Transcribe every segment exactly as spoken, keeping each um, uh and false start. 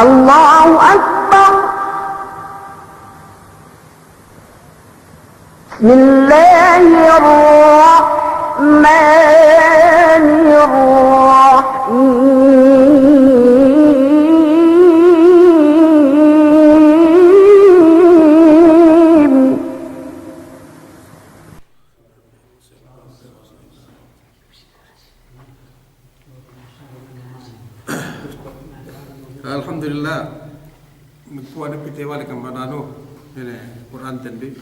الله أكبر. بسم الله الرحمن الرحيم. Alhamdulillah. Magkuwe' ne pite balik amban anu, ine, Kur'anten bi.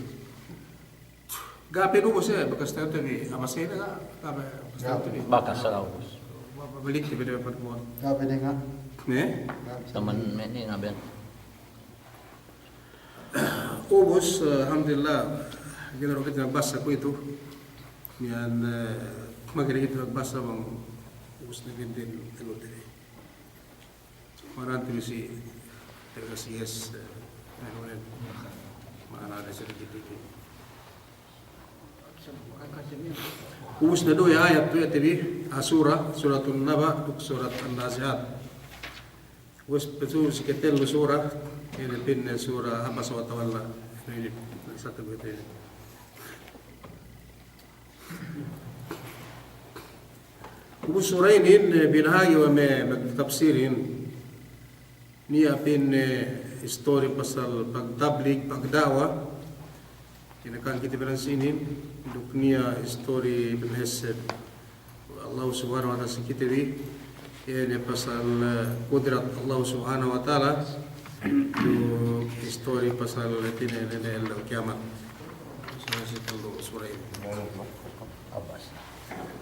Ga' pe du bose, bakas tayute bi, Abase ne ga', ga' pe, bakas tayute bi. Bakas sa ubus. Ba-, ba-, balik te bi de pat kuwe'. Ga' pe denga'. Ne? Taman me' ne ngaben. Ubus, eh, alhamdulillah, gina du kite magbasa kuwe'itu. Miya'an, eh, magina kite magbasa bang ubus ne bintin anu te bi. Ma'ana te bi si, te bi si yes, eh, anu ne. Ma'ana ne sedikit itu. Ubus ne duwe ayat tu ya te bi, ah, sura, Suratun Naba, duk Surat An-Nazi'at. Ubus petu si ketellu sura, ine pa'inne sura Abasa wa Tawalla. Ine, satu begitu ine. Ubus sura inin, eh, binahagi' we' me' magtapsirin. Niya' pa'inne, eh, istori pasal pagtablig, pagda'wa. Kinakan kite bi nan sinin, duk niya' istori pa'inne hesed Allah Subhanahu wa Ta'ala si kite bi, ine pasal, eh, kudrat Allah Subhanahu wa Ta'ala, duk istori pasal tine ne ellew kiyamat. Sura si tellu sura inin.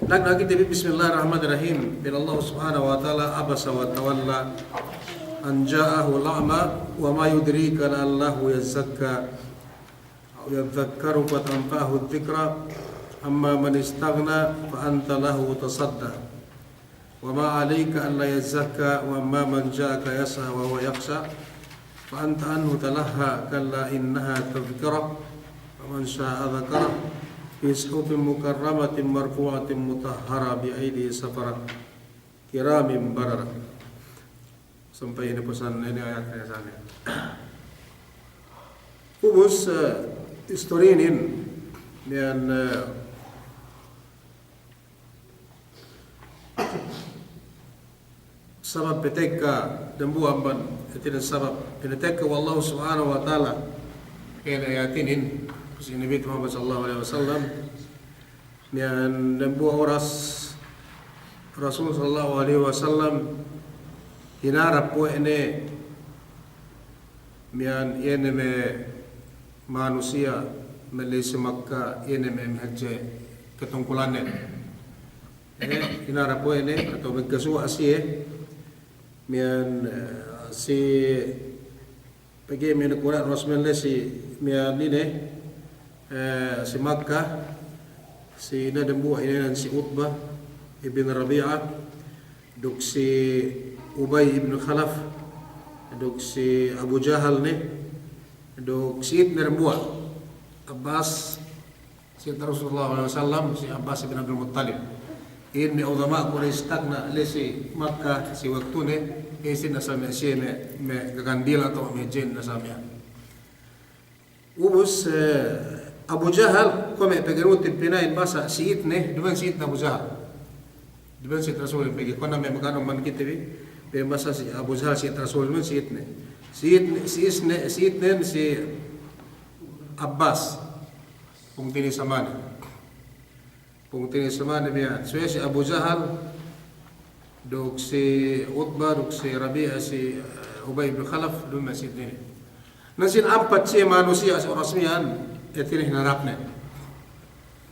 Nagna' kite bi, Bismillahirrahmanirrahim. Pa'in Allah Subhanahu wa Ta'ala, Abasa wa tawalla an ja'ahul a'ma wa ma yudrika la'allahu yazzakka aw yadhakkaru fatanfa'ahud dhikra amma man istaghna fa anta lahu tasadda wa ma 'alayka alla yazzakka wa amma man ja'aka yas'a wa huwa yakhsha fa anta anhu talahha kalla innaha tadhkira faman sha'a dhakara fi suhufin mukarramatin marfu'atin mutahhara bi aydihim safara kiramin barara. Sampay ine pesan ine ayat ne sane. Ubus, eh, istori inin, miya'an, eh, sabab patekka dambuwa' amban, hātinen sabab pinatekka we' Allah Subhanahu wa Ta'ala, ine ayat inin, si Nabi Muhammad sallallahu alaihi wasallam, miya'an dambuwa' oras Rasul sallallahu alaihi wasallam hinarap we' ne miya'an iye ne me' manusiya' me' la'i si Makka, iye ne me' hadje katungkulannen. Eh, hinarap we' ne atawa magkasuwa' siye miya'an, eh, si pegge' me' ne kuwe' ne oras miya'an la'i si miya'an ine, eh, si Makka, si ine dambuwa' ine nan si Utbah ibn Rabi'ah, duk si Ubay ibn Khalaf, duk si Abu Jahal ne, duk si ine dambuwa', Abbas, Sayyidina Rasulullah sallallahu alaihi wasallam, si Abbas ibn Abdul Muttalib. Inin me' ulama' Quraysh tagna' la'i si Makka si waktune, iye sinin asal me' siye me', me' gagandil atawa me' jin asal me'. Ubus, eh, Abu Jahal, kuwe' me' pegge' nutin pina'in basa si itne, duma'in si itne Abu Jahal. Duma'in si it Rasulin pegge', kuwe' ne me' maganu man kite bi, pe basa si Abu Jahal si it Rasulin, duma'in si itne. Si itne, si itne, si itnen si Abbas. Pungtina'i samane. Pungtina'i samane miya'an. Suwe si Abu Jahal, duk si Utbah, duk si Rabi'ah, si, eh, Ubay bin Khalaf, duma'in si itne. Na sinin ampat siye manusiya' si oras miya'an, hātinen hinarapnen.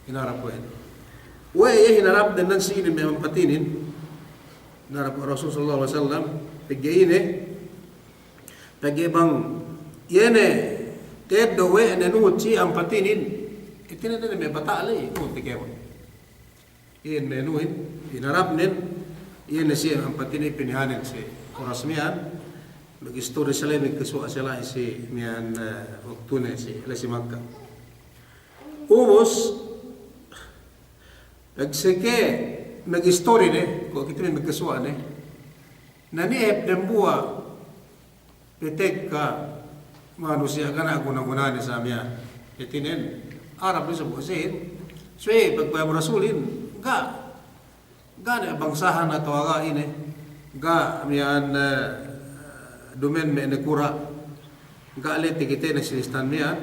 Hinarap we' ne. We' iye hinarapnen nan sinin me' ampat inin. Hinarap Rasul sallallahu alaihi wasallam, pegge' ine, pegge' bang iye ne teddo' we' ne nuhut si ampat inin, hātinen ne me' bata' la'i, nuhut ne kēmon. Iyan me' nuhin, hinarapnen, iyan ne siye ampat inin pinihanen si oras miya'an, magistori sila, magkasuwa' sila si miya'an, eh, waktune si, la'i si Makka. Ubus, pagseke magistori ne, kuwe' kite bi magkasuwa' ne, na niya' hep dambuwa' tekka manusiya' ga' niya' guna-gunane sa miya'an. Hātinen, Arab ne sabu' sihin. Suwe pagpayam Rasulin, ga', ga' ne bangsahan atawa ga' ine, ga' miya'an, eh, dumen me' nakura', ga' ley takitene si listan miya'an.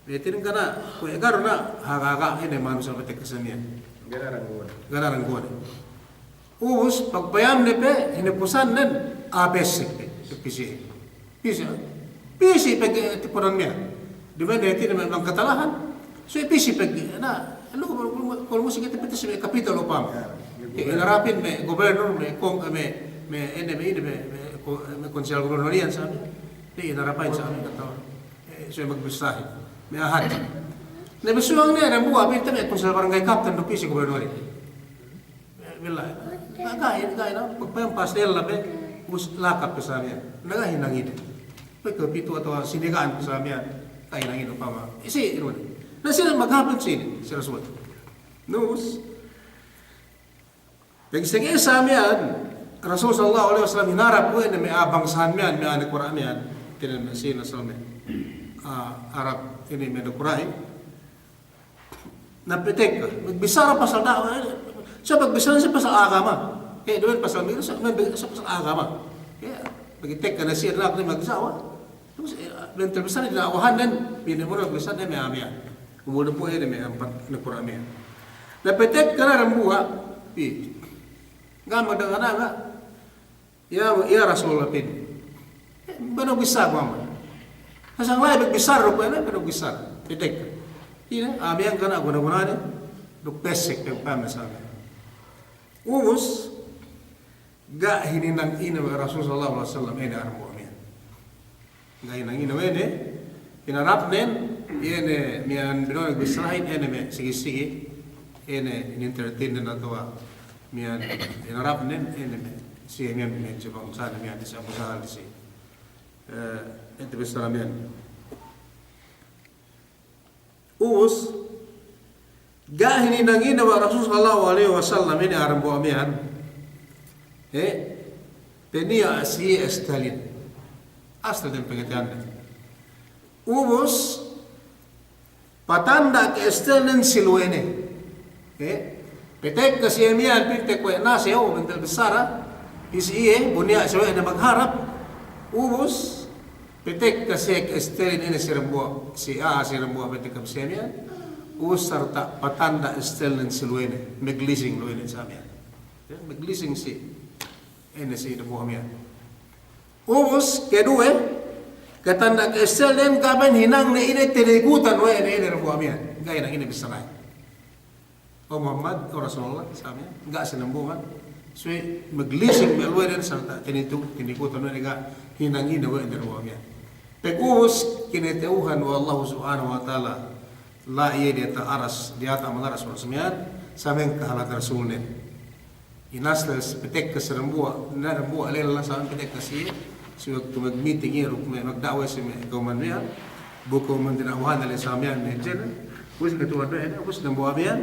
Hātinen ga' niya', kuwe' ga' du niya' haga'-haga' ine manusiya' patekka sa miya'an. Ga' niya' rangguwan. Ga' niya' rangguwan. Ubus, pagpayamne pe, hinapusannen, a'a pessek pe, pisi. Pisi, pisi pe, eh, tipunan miya'an. Duma'in hātinen me' bang katalahan, suwe pisi pe, na, lu, lu, lu, kol musi kite pete si me' kapitol upama. Eh, inarapin me' gubernur, me' kong, me', me', ine, me', ine, me', me', ko-, me' konsehal gubernur iyan sa miya'an. Di inarapin sa miya'an kata, eh, suwe magbissāhin. Me' ahad. Na bissāhin ne, dambuwa', pinte me' konsehal barangay kapten du pisi gubernur iyan. Billahi. Ga', ga', ga', na, pagpayam pas lella pe, ubus lakap pe sa miya'an. Na ga' hinangine. Pe ke pitu atawa siniga'an pe sa miya'an. Ga' hinangine upama. Isi, inu ne. Na sine maghapit sine, si Rasul. Nus. Pegge' sege sa miya'an, Rasul sallallahu alaihi wasallam hinarap we' ne me' a'a bangsahan miya'an, me' a'a nakura' miya'an. Tinen me' sine sa miya'an. Ah, Arab inin me' nakura'in. Na patekka, magbissara pasal da'wa, eh, sa' magbissara sa' pasal agama. Eh, duma'in pasal milu, sa' magbissara pasal agama. Eh, magtekka na siye, na magda'wa. Terus, eh, bentel bissara da'wahannen, pī ne mura bissara me' a'a miya'an. Umul dambuwa' ine me' ampat nakura' miya'an. Na patekka na dambuwa', pī. Ga' magda'wa na, ga'. Ya, ya Rasulullah pin. Eh, bang bissā Muhammad. Asal la'i bang bissā, rupanya bang bissā. Patekka. Ine, a'a miya'an ga' niya' guna-gunane, duk pessek pe pamne sa miya'an. Ubus, ga' hininang ine we' Rasul sallallahu alaihi wasallam, ine a'a dambuwa' miya'an. Ga' hinang ine we' ne, hinarapnen, iye ne miya'an bino'o bissāhin, iye ne me' sigi-sigi, iye ne in-entertain den atawa miya'an hinarapnen, iye ne me' siye miya'an me' jabang sana miya'an si Abu Jahal si, eh, ente bissā miya'an. Ubus, ga' hininang ine we' Rasul sallallahu alaihi wasallam ine a'a dambuwa' miya'an. Eh, peniya' si Stalin. Asal dem pangateyande. Ubus, patanda' ke Stalin si luwene. Eh, patekka siye miya'an pinte kuwe' nase, o, bentel bissara. Isi iye, bu niya' siye we' ne magharap. Ubus, patekka siye ke Stalin ine si dambuwa', si, ah, si dambuwa' patekka siye miya'an. Ubus sarta' patanda' Stalin si luwene, maglising luwene sa miya'an. Ya, maglising si, ine si dambuwa' miya'an. Ubus, keduwe, katanda' ke Stalin, ga' ben hinangne ine tinikutan we' ne ine dambuwa' miya'an. Ga' hinang ine bissarahin. O Muhammad, o Rasulullah, sa miya'an, ga' sinambungan. Suwe maglising me' luwenen sarta' tinitu-, tinikutan we' ne ga' hinang ine we' ne dambuwa' miya'an. Pag ubus, kinata'uhan we' Allahu Subhanahu wa Ta'ala, la'i iye diyata' aras, diyata' amal aras we' ne sa miya'an, sa miya'an kahalan Rasulnen. Inasal patekka si dambuwa', na dambuwa' lella sa miya'an patekka si, si waktu magmiting iye duk me' magda'wa si me' kawman miya'an, bu kawman dina'wahan le sa miya'an ne jenen, ubus ketuwan we' ne, ubus dambuwa' miya'an,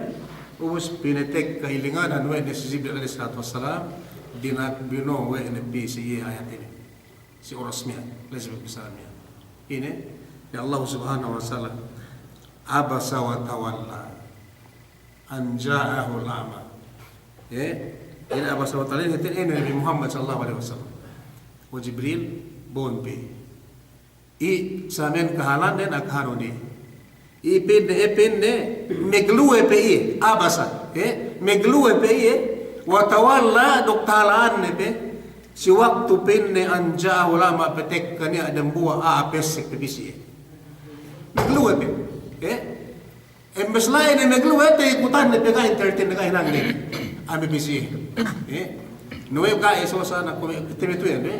ubus pinatekka ilinganan we' ne si Jibril alaihis salatu wassalam, dina'ak bino'o we' ne pī si iye ayat inin. Si oras miya'an, la'i si bissara miya'an. Ine, ya Allah Subhanahu wa Ta'ala, abasa wa tawalla. An ja'ahul a'ma. Eh, ine abasa wa tawalla, ine, ine Nabi Muhammad sallallahu alaihi wasallam. O Jibril, bun pī. I sa miya'an kahalan den akahanun i. I pinde, i pinde, magluwe pe iye, abasa, eh, magluwe pe iye, wa tawalla, duk tahala'anne pe, si waktu pinde an ja'ahul a'ma patekka niya' dambuwa' a'a pessek pe pī si iye. Magluwe pe, eh. Imbes la'i ne magluwe, tinikutanne pe ga' entertain, ga' hinangne. Ambi pī si iye. Eh? Nuwe ga' iso sana kume' kite me' tu'u iyan, eh?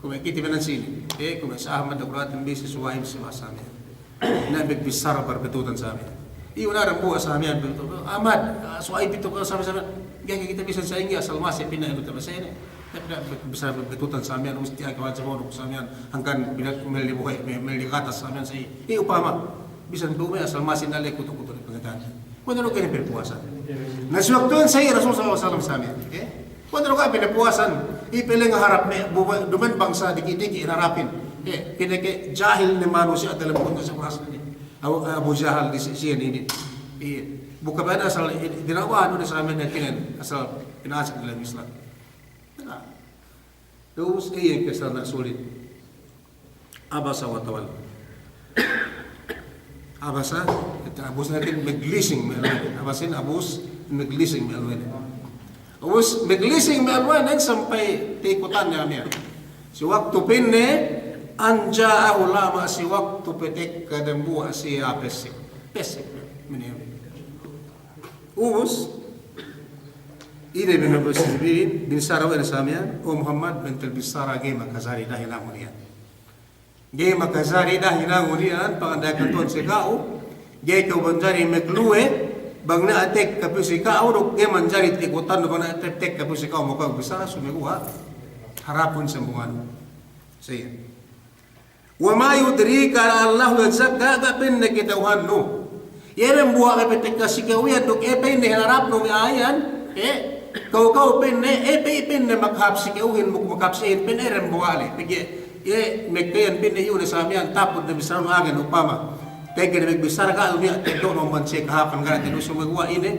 Kume' kite me' nan sini. Eh, kume' si Ahmad, Dakurati, Mbisi, Suwaib, si Masami. Na magbissara bar betutan sa miya'an. Iyu na dambuwa' sa miya'an betutan. Ahmad, Suwaib itu ka sa miya'an. Ga'i kite bisan sa'ingge asal masi pinda inu tabasene. Tapi da' bisa betutan sa miya'an, ubus tiya' kawan sa miya'an, hangkan pinda melli buhay, me-, melli katas sa miya'an sa i. Iye upama, bisan dume asal masi na le kutu-kutu ne pangateyande. Kuwe' du ga'i pinapuwasan. Na si waktu iyan sa i Rasul sallallahu alaihi wasallam sa miya'an, eh? Kuwe' du ga'i pinapuwasan. Iye pe le ngaharap me', bu-, duma'in bangsa diki'-diki' hinarapin. Eh, pinakajahil ne manusiya' dalem buntu sa' oras ini. Abu, Abu Jahal di si-, siye inin. Iye. Bu kuwe' asal, eh, dina'wahan du ne sa' me' ne kinen, asal pinasek dalem Islam. Na. Ubus, iye ke sa' na sulit. Abasa wa tawalla. Abasa, ite abus natin maglising me' alwene. Abasin abus, maglising me' alwene. Ubus, maglising me' alwene sampay tikutan ne amiyan. Si waktu pa'inne, an ja'ahul a'ma, si waktu pe tekka dambuwa' siye pessek. Pessek, mene. Ubus, ine bin Abbas bin, bin sara we' ne sa' miyan, "O Muhammad, bentel bissara ga'i makajari dahinangun iyan. Ga'i makajari dahinangun iyan, panganda'akan Tuhan si ka'u, ga'i kew manjari magluwe, bang niya' tekka pe si ka'u, duk ga'i manjari tikutan, bang niya' te-, tekka pe si ka'u, maka bissara sumeguwa' harapun sambungan." Siye. "Wa ma yudrika la'allahu yazzakka," ga' pa'inne kata'uhannu. Iye dambuwa' pe tekka si kew iyan duk iye pa'inne hinarapnu me' a'a iyan, eh, kaw-kaw pa'inne, eh, pe-, pa'inne makahāp si ka'uhin, muk-, makahāp si iyehin, pa'inne dambuwa' le. Pegge', iye, mekkeyan pa'inne iyu ne sa' miyan, tapud ne bissaranu agen upama. Pegge' ne magbissara ga' du niya' teddo'nu amban siye kahāpan ga' ne teddo' sumeguwa' ine,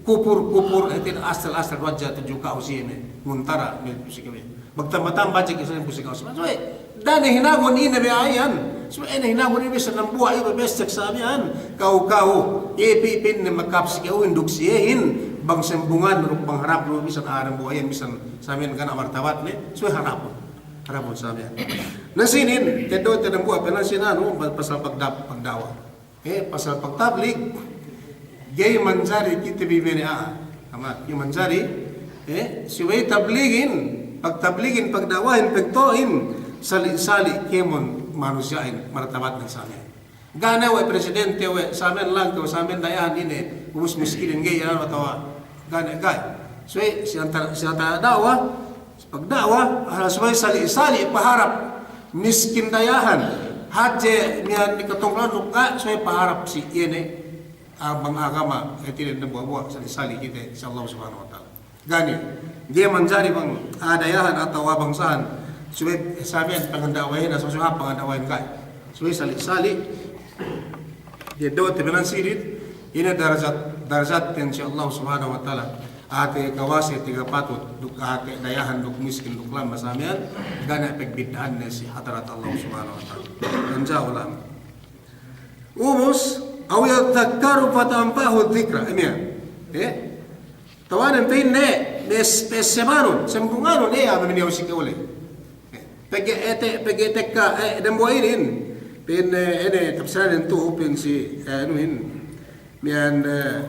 kupur-kupur, eh, hātin astel-astel hadja tudju ka'u siye me', nguntara me' si ka'u iyan. Magtamba-tamba hadja kite si ka'u. Subey, da'a ne hinangun ine me' a'a iyan. Subey ne hinangun ine bisan dambuwa' iye pe pessek sa' miyan. Kaw-kaw, iye pe pa'inne makahāp si ka'uhin duk si iyehin. Bang sambungan, duk bang harapnu, bisan a'a dambuwa' iyan, bisan sa' miyan ga' niya' martabatne. Subey harapun. Harapun sa' miyan. Na sinin, teddo' te dambuwa' pe na sinin anu, pasal pagda-, pagda'wa. Eh, pasal pagtablig, ga'i manjari kite bi mene a'a. Amat, ga'i manjari, eh, subey tabligin, pagtabligin, pagda'wahin, pagto'in, sali'-sali' kēmon manusiya'in, martabatnen sa' miyan. Ga' ne we' presidente we', sa' miyan langkew, sa' miyan dayahan ine, ubus miskinin ga'i, atawa ga' ne, ga'i. Subey, si antara, si antara da'wa, pagda'wa, ah, subey sali'-sali' paharap miskin dayahan. Hadje miyan ni katongkolan duk ga', subey paharap si iye ne, ah, bang agama, eh, tine dambuwa'-buwa', sali'-sali' kite, si Allah Subhanahu wa Ta'ala. Ga' ne, ga'i manjari bang, ah, dayahan atawa bangsahan. Subey sa' miyan panganda'wahin, asal subey panganda'wahin ga'i. Subey sali'-sali', teddo' te bi nan sinin, ine darajat, darajatnen si Allah Subhanahu wa Ta'ala. A'a te kawase, te kapatut, duk a'a te dayahan, duk miskin, duk lamma sa' miyan, ga' ne pagbidda'anne si hadarat Allah Subhanahu wa Ta'ala. An ja'ahul a'ma. Ubus, aw yadhakkaru fatanfa'ahu dhikra. Miyan. Eh? Tawanen pa'inne, pes-, pessemanun, sambunganun, eh, a'a maminew si kew le. Eh, pegge', eh, te-, pegge' tekka, eh, dambuwa' inin. Pa'inne, eh, ine, tapsaranen tu, pa'in si, eh, anuhin. Miyan, eh,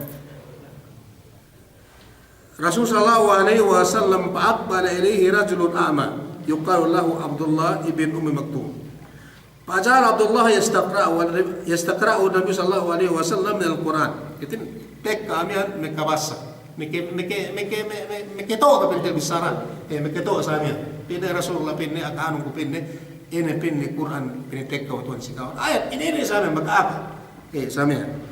Rasul sallallahu alaihi wasallam, fa aqbala ilaihi rajulun a'ma, yuqalu lahu Abdullah ibn Ummi Maktum. Fa ja'ala Abdullah yastaqra'u, yastaqra'u Nabi sallallahu alaihi wasallam minal Qur'an. Itin tekka miyan makabassa. Maka-, maka-, maka-, maka-, makato'o ka bentel bissara. Eh, makato'o sa' miyan. Pa'inne Rasulullah pa'inne, akahanun ku pa'inne, ine pa'inne Qur'an, pa'inne tekka we' Tuhan si ka'u. Ayat, ine, ine sa' miyan, maka'aka. Eh, sa' miyan.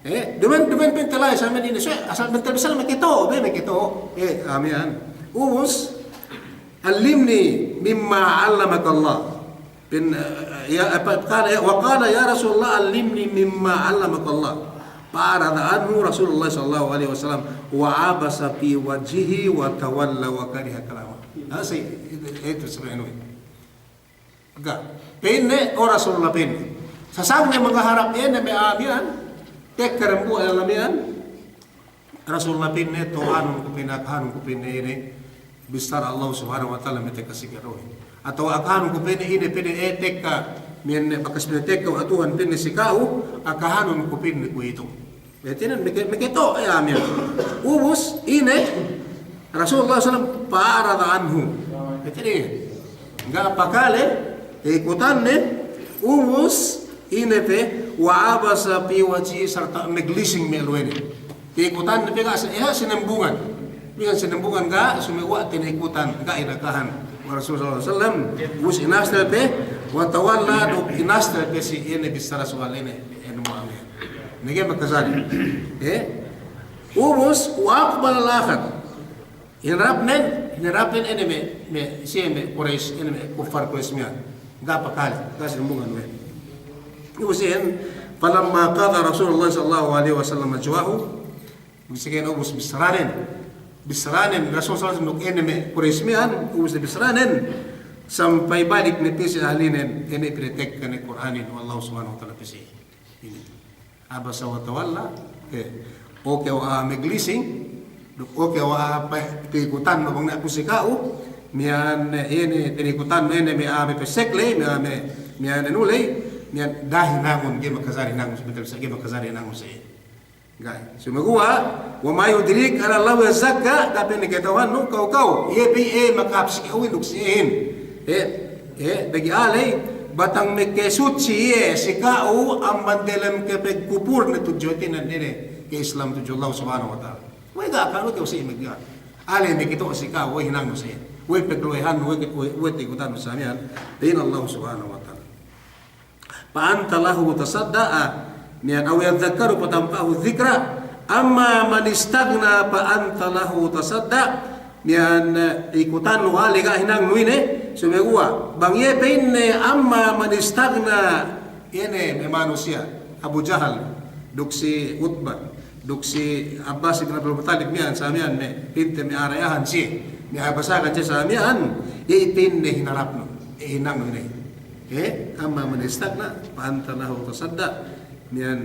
Eh, duma'in, duma'in pa'inte la'i sa' miyan ine, subey, asal bentel bissara makato'o, be makato'o. Eh, sa' miyan. Ubus, "Allimni mimma 'allamakallah." Pa'in, eh, ya, apa, qala, ya, wa qala, "Ya Rasulullah, allimni mimma 'allamakallah." Fa a'rada anhu Rasulullah sallallahu alaihi wasallam, wa 'abasa fi wajhihi wa tawalla wa kariha kalamahu. Ah, si, itu, itu sebenarnya. Ga'. Pa'inne, "O Rasulullah," pa'inne. Sasang ne mangaharap iye ne me' a'a miyan, tekka dambuwa' iye ne miyan. Rasulullah pa'inne, "To'ohanun ku," pa'inne, "akahanun ku," pa'inne, "ine bissara Allah Subhanahu wa Ta'ala me' tekka si kew." Atawa, "Akahanun ku," pa'inne, "ine," pa'inne, "eh, tekka, miyan ne bakas me' tekka we' Tuhan," pa'inne, "si ka'u, akahanun ku," pa'inne, "kuwe'itu." Hātinen, maka-, makato'o, eh, a'a miyan. Ubus, ine, Rasulullah sallallahu alaihi wasallam, fa a'rada anhu. Hātinen, ga' pakale, eh, ikutanne, ubus, ine pe, wa 'abasa fi wajhihi, sarta' maglising me' luwene. Tikutan pe ga' sa-, eh, sinambungan. Bisan sinambungan ga', sumeguwa' tinikutan, ga' inakahan we' Rasul sallallahu alaihi wasallam. Ubus inastel pe, wa tawalla, duk inastel pe si ine bissara suwal ine, ine mu'amin. Nege makajari. Eh? Ubus, wa aqbala al-akhar. Hinarapnen, hinarapnen ine me', me' siye me' Quraysh, ine me' kuffar Quraysh miya'an. Ga' pakale, ga' sinambungan we'. Ubus iyan, falamma qada Rasulullah sallallahu alaihi wasallam najwahu, ubus iyan, ubus bissaranen. Bissaranen Rasul sallallahu alaihi wasallam duk ine me' Quraysh miya'an, ubus bissaranen. Sampay balik ne pī si ahlinen, ine pinatekka ne Kur'anin we' Allah subhanahu wa ta'ala pī si. Ine. Abasa wa tawalla, eh, oke wa a'a maglising, duk oke wa a'a pa-, tinikutan bang niya' pu si ka'u, miya'an, eh, ine, tinikutan, ine, me' a'a mapesek ley, me' a'a me', miya'an anu ley, miya'an da'a hinangun, ga'i makajari hinangun, sebentel sa ga'i makajari hinangun sa. Ga'i. Sumeguwa', wa ma yudrika la'allahu yazakka, ga' pe ne kata'uhannu, kaw-kaw, iye pe iye makahāp si ka'uhin duk si iyehin. Eh, eh, pegge' a'a ley, batang makasuchi iye si ka'u amban delem kapagkupurne tudju hātinen ine, ke-Islam tudju Allah subhanahu wa ta'ala. We'ey ga' ka'u, kew si iye magga'. A'a ley makito' si ka'u, we'ey hinangnu si iye. We'ey pagluwehannu, we'ey, we'ey, we'ey tinikutannu sa miya'an, pa'in Allah subhanahu wa ta'ala. Fa anta lahu tasadda, ah, miya'an, aw yadhakkaru fatanfa'ahu dhikra, amma man istaghna fa anta lahu tasadda, miya'an, eh, ikutannu a'a ley ga' hinangnu ine, sumeguwa', bang iye pa'inne amma man istaghna, iye ne me' manusiya', Abu Jahal, duk si Utba, duk si Abbas ibn Abdul Muttalib miya'an sa miya'an me' pinte me' a'a dayahan siye, me' a'a basagan siye sa miya'an, iye pa'inne hinarapnu, eh, hinangnu ine. Eh, amma man istaghna, fa anta lahu tasadda, miya'an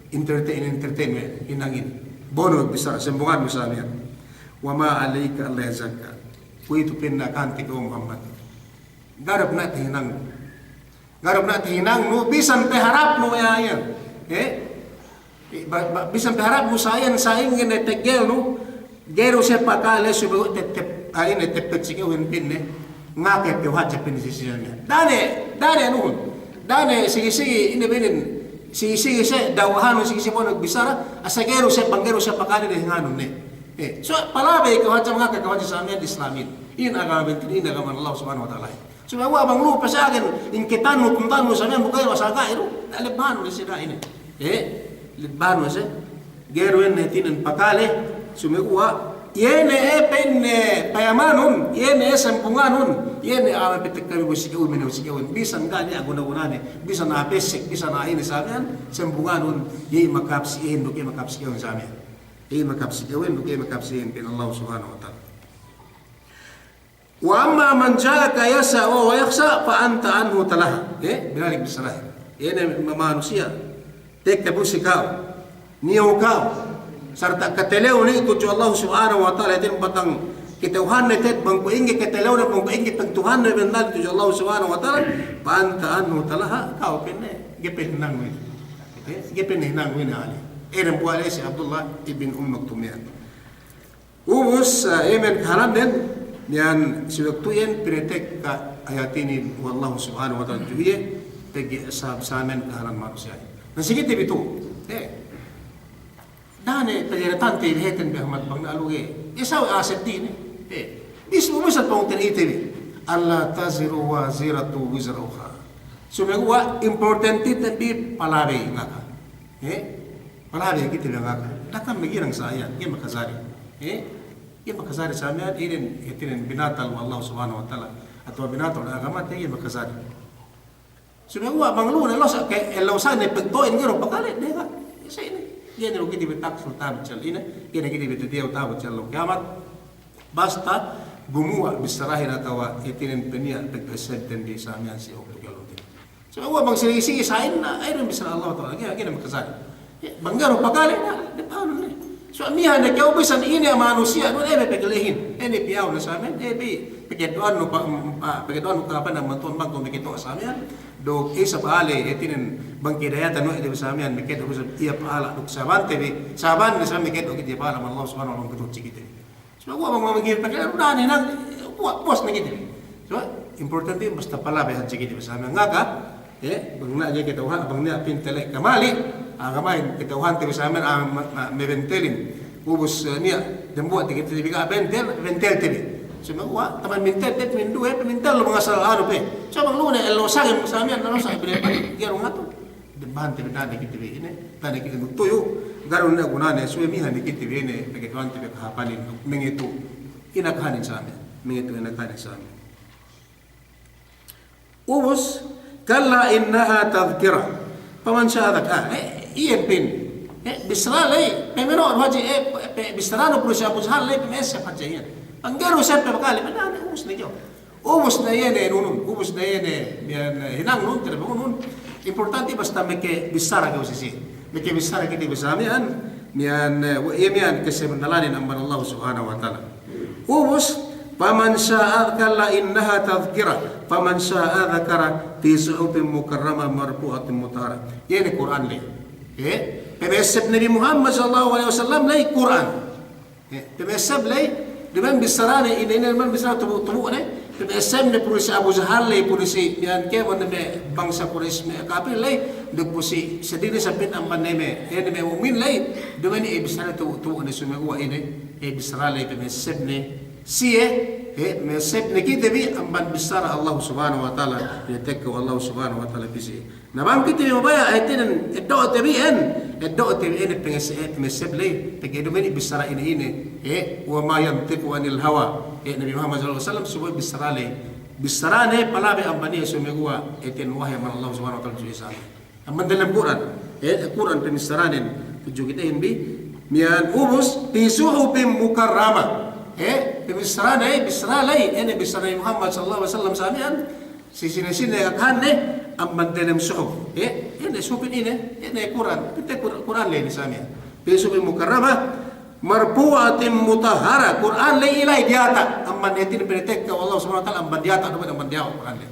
entertain, entertain we', hinangin. Bonu bissara, sambungannu sa miya'an. Wa ma alayka alla yazakka. Kuwe'itu pa'inne ka'ante kew Muhammad. Ga' du pe niya' tahinangnu. Ga' du pe niya' tahinangnu, bisan pe harapnu iyan. Eh? Ba-, ba-, bisan pe harapnu sa iyan, sa'ingge ne teggelnu, ga'i du siye pakale subey te-, te-, ah, ine, teppet si ka'uhin pa'inne, ngaka kew hadja pa'inne si siye miya'an. Da'a ne, da'a ne anuhun, da'a ne sigi-sigi, ine pa'inne, sigi-sigi siye, da'wahanun sigi-sigi bonu bissara, asal ga'i du siye, bang ga'i du siye pakale ne hinangun ne. Eh, so, palabey kew hadja, ngaka kew hadja sa miya'an Islamin. Inin agama bentel, inin agama Allah subhanahu wa ta'ala. Sumeguwa' bang lu'u pe sa agen, ingketannu, kuntannu, sa miya'an bu ga'i du, asal ga'i du, lebbahannu si da'a ine. Eh, lebbahannu si, ga'i du ine hātinen pakale, sumeguwa', iye ne, eh, pa'inne, payamanun, iye ne, eh, sambunganun, iye ne, ah, a'a mapetek kami bu si ka'u, mine bu si ka'u, bisan ga' niya' guna-gunane, bisan a'a pesek, bisan a'a ine sa miya'an, sambunganun, iye makahāp si iyehin, duk iye makahāp si ka'uhin sa miya'an. Iye makahāp si ka'uhin, duk iye makahāp si iyehin, pa'in Allah subhanahu wa ta'ala. Wa amma man ja'aka yas'a wa huwa yakhsha fa anta anhu talaha. Eh, binalik bissarahin. Iye ne me' manusiya'. Tekka bu si ka'u. Niyu ka'u. Sarta' katalew ne tudju Allah subhanahu wa ta'ala, hātinen batang kata'uhanne te'ed bang kuwe' ingge katalew ne, bang kuwe' ingge pagtuhanne bennal tudju Allah subhanahu wa ta'ala, fa anta anhu talaha, ka'u pa'inne, ga'i pe hinangnu ine. Eh, ga'i pe hinangnu ine a'a ley. Ine bu a'a ley si Abdullah ibn Umm Maktum iyan. Ubus, eh, iye me' kahālannen, miya'an si waktu iyan pinatekka ayat inin we' Allah subhanahu wa ta'ala tudju iye, pegge' sab-, samen kahālan manusiya'. Na si kite bi tu, eh, da'a ne paggeretante bi hātinen bi Ahmad bang niya' lu'u ga'i. Iye sawe' a'a seddili, eh, bis-, bisan pungtina'ite bi. Alla taziru waziratun wizra ukhra. Sumeguwa' importantiten bi palabey ngaka. Eh? Palabey kite bi ngaka. Da'a kam maghinang sa iyan, ga'i makajari. Eh? Ga'i makajari sa miya'an, inin, hātinen binatal we' Allah subhanahu wa ta'ala. Atawa binatal we' agamate, ga'i makajari. Sumeguwa' bang lu'u ne losa' ke, eh, losa' ne pagto'in ga'i du pakale, de ga'. Sa ine. Ga'i ne du kite bi taksul ta'abut si ellew ine, ga'i ne kite bi tadiyaw ta'abut si ellew kiyamat. Basta gumuwa' bissarahin atawa hātinen peniya' pagpesenten bi sa miya'an si waktu kēmon. Sumeguwa' bang sigi-sigi sa'in, na, iye du bissara Allah ta'ala, ga'i, ga'i ne makajari. Bang ga'i du pakale, na, de pahālun ne. So, miya'an ne kew bisan ine manusiya', du ne, eh, paglehin. Eh, ne piyaw ne sa miya'an, eh, bi, pagdu'ahannu pa, pa, pagdu'ahannu kahāpan amban Tuhan bang kew makito' sa miya'an. Duk isab a'a ley, hātinen bang kahidayatan we' de bi sa miya'an, makito' isab iye pahala, duk sabante bi, saban ne sa miya'an makito' kite pahala amban Allah subhanahu wa ta'ala bang kite' si kite. Sumeguwa' bang mamagin paghinang, da'a ne hinang, puwas, puwas ne kite bi. So, importante basta palabey hadja kite bi sa miya'an ngaka, eh, bang niya' ga'i kata'uhan, bang niya' pintel kamali', ah, kamahin kata'uhante bi sa miya'an, ah, ma-, ma-, mabentelin. Ubus, eh, niya', dambuwa' te kite bi ga' bentel, bentelte bi. Sumeguwa', taman bentelte bi, minduwe, pamintel lu bang asal anu pe. So, bang lu'u ne ellew sangem sa miya'an, na losa' bi de, ga'i du ngatu. Debante bi, da'a ne kite bi ine, da'a ne kite bi tuyu', ga' du ne gunane, subey miha ne kite bi ine, pegge' Tuhan te bi kahāpanin, mangitu. Inakahanin sami. Mangitu inakahanin sami. Ubus, kalla innaha tadhkirah. Faman sha'a dhak-, ah, eh, iyan pin. Eh, bissara ley, pemeno' hadja, eh, pe-, bissaranu puru si Abu Jahal ley, pemesep hadja iyan. Panggeru seppe pakale, pemene' ubus ne jo. Ubus ne iye ne nunun, ubus ne iye ne, miya'an, eh, hinangnun, tele nunun. Importante basta meke bissara kew si siye. Meke bissara kite bissara miya'an, miya'an, eh, we' iye miya'an kesebennalanin amban Allah Subhanahu wa Ta'ala. Ubus, faman sha'a, kalla innaha tadhkirah, faman sha'a dhakara fi suhufin mukarramah marfu'atin mutahharah. Iye ne Kur'an ley. Eh, pemesep Nabi Muhammad sallallahu alaihi wasallam ley Kur'an. Eh, pemesep ley, duma'in bissarane, ine, ine, duma'in bissara tubu'-tubu'ne, pemesepne puru si Abu Jahal ley, puru si, miya'an kēmon me' bangsa Quraish me' kapil ley, duk puru si, sedine sampit amban ne me', eh, ne me' mu'min ley, duma'in iye bissara tubu'-tubu'ne sumeguwa' ine, eh, bissara ley pemesepne, siye, eh, pemesepne kite bi amban bissara Allah Subhanahu wa Ta'ala, iye tekka Allah Subhanahu wa Ta'ala pī siye. Na bang kite bi mabaya', hātinen, eddo'te bi en, eddo'te bi en, pengese-, eh, pemesep ley, pegge' duma'in bissara ine-ine, eh, wa ma yantiqu anil hawa, eh, Nabi Muhammad sallallahu alaihi wasallam, subey bissara ley, bissarane palabey amban iye sumeguwa', hātinen wahi amban Allah Subhanahu wa Ta'ala tudju isab. Amban delem Kur'an, eh, Kur'an pemissaranen tudju kitehin bi, miya'an ubus, fi suhufin mukarramah, eh, pemissarane, bissara ley, eh, bissara Nabi Muhammad sallallahu alaihi wasallam samiyan, Si sine-sine akahanne amban delem suhuf. Eh, ine suhuf ine, ine Kur'an. Kite Kur-, Kur'an ley ine samiyan. Fi suhufin mukarramah, marfu'atin mutahharah. Kur'an ley ilay diyata'. Amban hātinen pinatekka we' Allah Subhanahu wa Ta'ala amban diyata', duma'in amban diyawa' Kur'an ley.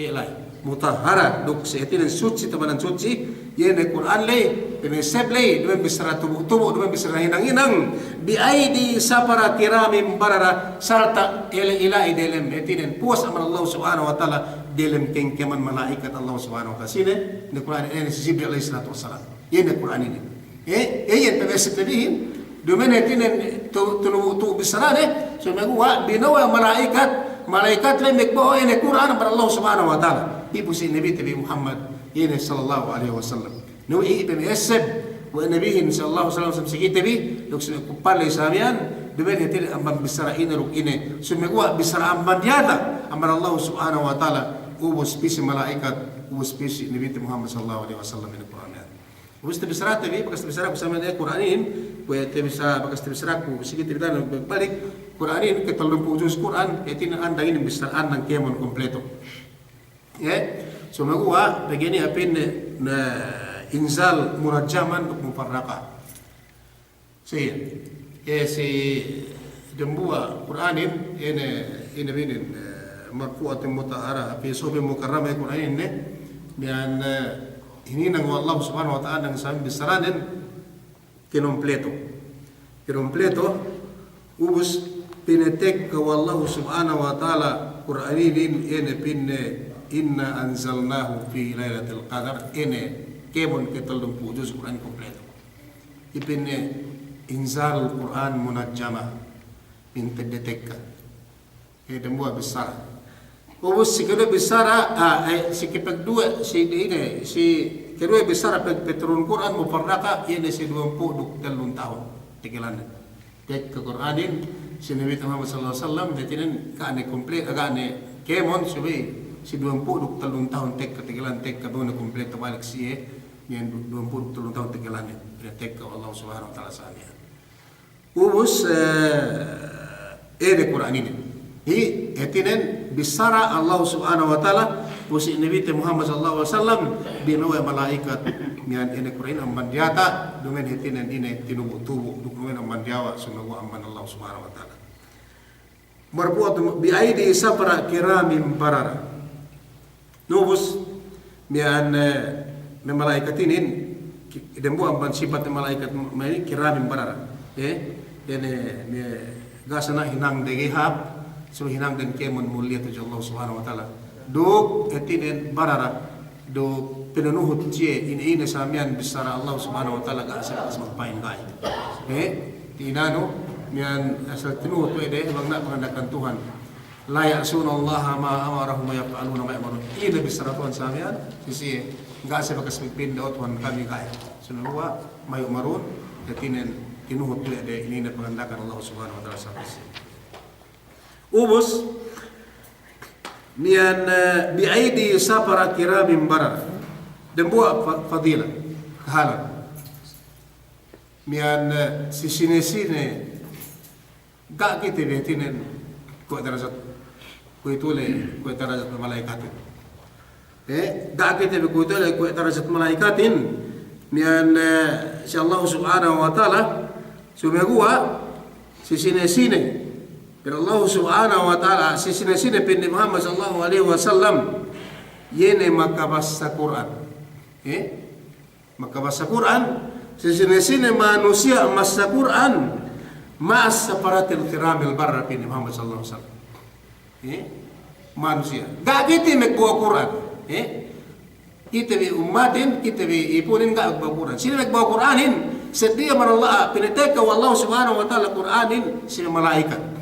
Ilay. Mutahharah. Duk si hātinen sutsi, tabanan sutsi. Iye ne Kur'an ley, pemesep ley, duma'in bissara tubu'-tubu', duma'in bissara hinang-hinang. Bi aidi safara kiramin bararah, sarta' ilay, ilay delem, hātinen puwas amban Allah Subhanahu wa Ta'ala, delem kēng-kēmon mala'ikat Allah Subhanahu wa Ta'ala. Sine, ne Kur'an ine, si Jibril alaihi salatu wassalam. Iye ne Kur'an ine. Eh, iye pemesep Nabihin, duma'in hātinen tu-, tunu-, tu bissarane, sumeguwa' bino'o mala'ikat, mala'ikat ley magbo'o ine Kur'an amban Allah Subhanahu wa Ta'ala. Ipu si Nabite bi Muhammad, ine sallallahu alaihi wasallam. Nu iye pemesep we' Nabihin sallallahu alaihi wasallam si kite bi, duk si kuppal ley samiyan, duma'in hātinen amban bissara ine duk ine. Sumeguwa' bissara amban diyata', amban Allah Subhanahu wa Ta'ala, ubus pī si mala'ikat, ubus pī si Nabite Muhammad sallallahu alaihi wasallam ine Kur'an iyan. Ubus tabissarate bi, bakas tabissaraku samiyan Kur'an inin, kuwe' tabissa-, bakas tabissaraku, si kite bi daran balik, Kur'an inin, katellum pū' juz Kur'an, hātinen andang inin bissara andang kēmon kompleto. Eh, sumeguwa' pegge' inin hāpin, na, inzal munajjaman duk mufarraqa. Si, eh, si dembuwa' Kur'anin, ine, ine binin, eh, marfu'atin mutahharah, fi suhufin mukarramah Kur'anin ne, miya'an, eh, hininang we' Allah Subhanahu wa Ta'ala, nang samiyan bissaranen, kinompleto. Kinompleto, ubus pinatekka we' Allahu Subhanahu wa Ta'ala Kur'an inin, ine pa'inne, "Inna anzalnahu fi lailatil qadr," ine kēmon katellum pū' juz Kur'an kompleto. Iye pa'inne, "Inzalul Qur'an munajjama," pa'inte de tekka. Eh, dembuwa' bissara. Ubus si keduwe bissara, ah, eh, si kepegduwe, si ine, si keduwe bissara pe-, peturun Kur'an mufarraqa, iye ne si duwempū' duk tellun tahun. Tegelanne. Tekka Kur'anin, si Nabi Muhammad sallallahu alaihi wasallam, hātinen, ga' ne komplit, ga' ne kēmon, subey, si duwempū' duk tellun tahun tekka, tegelan tekka, behu ne komplit, tabalik siye, iyan du-, duwempū' duk tellun tahun tegelanne. Iye tekka Allah Subhanahu wa Ta'ala samiyan. Ubus, eh, ine Kur'an inin. Hi, hātinen bissara Allah Subhanahu wa Ta'ala, pu si Nabite Muhammad sallallahu alaihi wasallam, bino'o we' mala'ikat, miya'an ine Kur'an inin amban diyata', duma'in hātinen ine tinubu'-tubu', duk duma'in amban diyawa', sumeguwa' amban Allah Subhanahu wa Ta'ala. Marfu'atun bi aidi safara kiramin barara. Ubus, miya'an, eh, me' mala'ikat inin, ki-, dembuwa' amban sipat mala'ikat ma-, ma'in kiramin barara. Eh, ine, me' ga' sana hinangde ga'i hāp, subey hinangden kēmon muliya tudju Allah Subhanahu wa Ta'ala. Duk, hātinen barara, duk pinanuhut siye, ine-ine samiyan bissara Allah Subhanahu wa Ta'ala ga' sa-, sa-, pa'in ga'i. Eh, tinanu, miya'an asal tinuhut we' de, bang niya' panganda'akan Tuhan. La ya'sunallaha ma amarahum wa yaf'aluna ma yu'marun. Ine bissara Tuhan samiyan, si siye, ga' siye bakas pagpinda, "O Tuhan kami," ga'i. Sumeguwa' ma yu'marun, hātinen tinuhut we' de ine-ine panganda'akan Allah Subhanahu wa Ta'ala si siye. Ubus, miya'an, eh, bi aidi safara kiramin barara. Dambuwa' fa-, fadila, kahalan. Miya'an, eh, si sine-sine, ga' kite bi hātinen kuwe' darajat, kuwe'itu le, kuwe' darajat malaikatin. Eh, ga' kite bi kuwe'itu le kuwe' darajat malaikatin, miya'an, eh, si Allah Subhanahu wa Ta'ala, sumeguwa' si sine-sine. Pero Allah Subhanahu wa Ta'ala, si sine-sine pa'in Nabi Muhammad sallallahu alaihi wasallam, iye ne makabassa Kur'an. Eh? Makabassa Kur'an, si sine-sine manusiya' massa Kur'an, ma'as safaratil kiramil barara pa'in Nabi Muhammad sallallahu alaihi wasallam. Eh? Manusiya'. Ga' kite magbo'o Kur'an. Eh? Kite bi ummatin, kite bi ipunin ga' magbo'o Kur'an. Sine magbo'o Kur'anin, sadiya man Allah, pinatekka we' Allah Subhanahu wa Ta'ala Kur'anin, sine mala'ikat.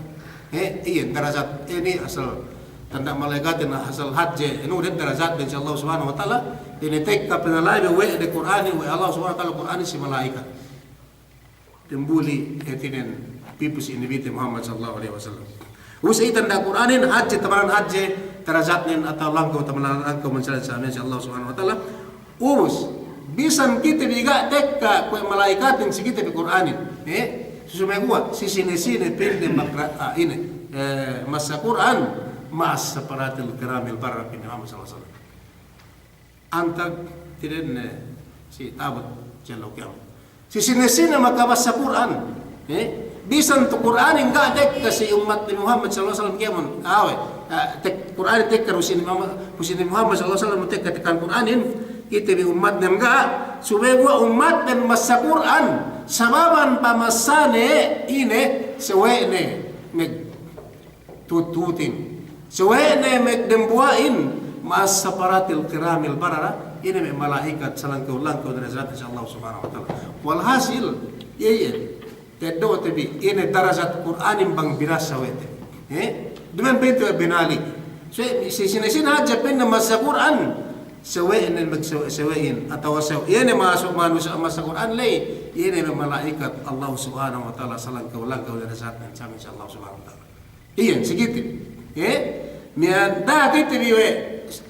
Eh, iyan darajat, eh, inin asal tanda' malaikatin asal hadje, inu den darajat den si Allah Subhanahu wa Ta'ala, pinatekka pinalabey we' de Kur'anin, we' Allah Subhanahu wa Ta'ala Kur'anin si mala'ikat. Dambuli hātinen pī pu si Nabi te Muhammad sallallahu alaihi wasallam. Ubus iye tanda' Kur'anin hadje, tamanan hadje, darajatnen atawa langkaw, tamanan langkaw mansalan sa miya'an si Allah Subhanahu wa Ta'ala. Ubus, bisan kite bi ga' tekka kuwe' mala'ikatin si kite bi Kur'anin. Eh? Sumeguwa', si sine-sine pa'inne makra-, ah, ine, eh, massa Kur'an, ma'as safaratil kiramil barara pa'in Nabi Muhammad sallallahu alaihi wasallam. Antag tidenne si ta'abut si ellew kiyamat. Si sine-sine makabassa Kur'an, eh, bisan tu Kur'anin ga' tekka si ummat Nabi Muhammad sallallahu alaihi wasallam kēmon, awe', eh, tek-, Kur'anin tekka du si Nabi Muhammad, si Nabi Muhammad sallallahu alaihi wasallam tekka, tekka Kur'anin, kite bi ummatnen ga', sumeguwa' ummatnen massa Kur'an, sababan pamassane ine, sawe'ne, meg- Tututin. Sawe'ne me' dembuwa'in, ma'as safaratil kiramil barara, ine me' mala'ikat salangkew-langkew darajatnen si Allah Subhanahu wa Ta'ala. Walhasil, iye, iye. Teddo'te bi, ine darajat Kur'anin bang binassa we' te. Eh? Duma'in pa'inte we' binalik. So, si sine-sine hadja pa'inne massa Kur'an, sawe'ne me' sawe', sawe'in, atawa sawe', ine masuk manusiya' massa Kur'an ley, ine me' mala'ikat Allah Subhanahu wa Ta'ala salangkew-langkew darajatnen si Allah Subhanahu wa Ta'ala. Iyan, si kite. Eh? Miya'an, da'a kite bi we',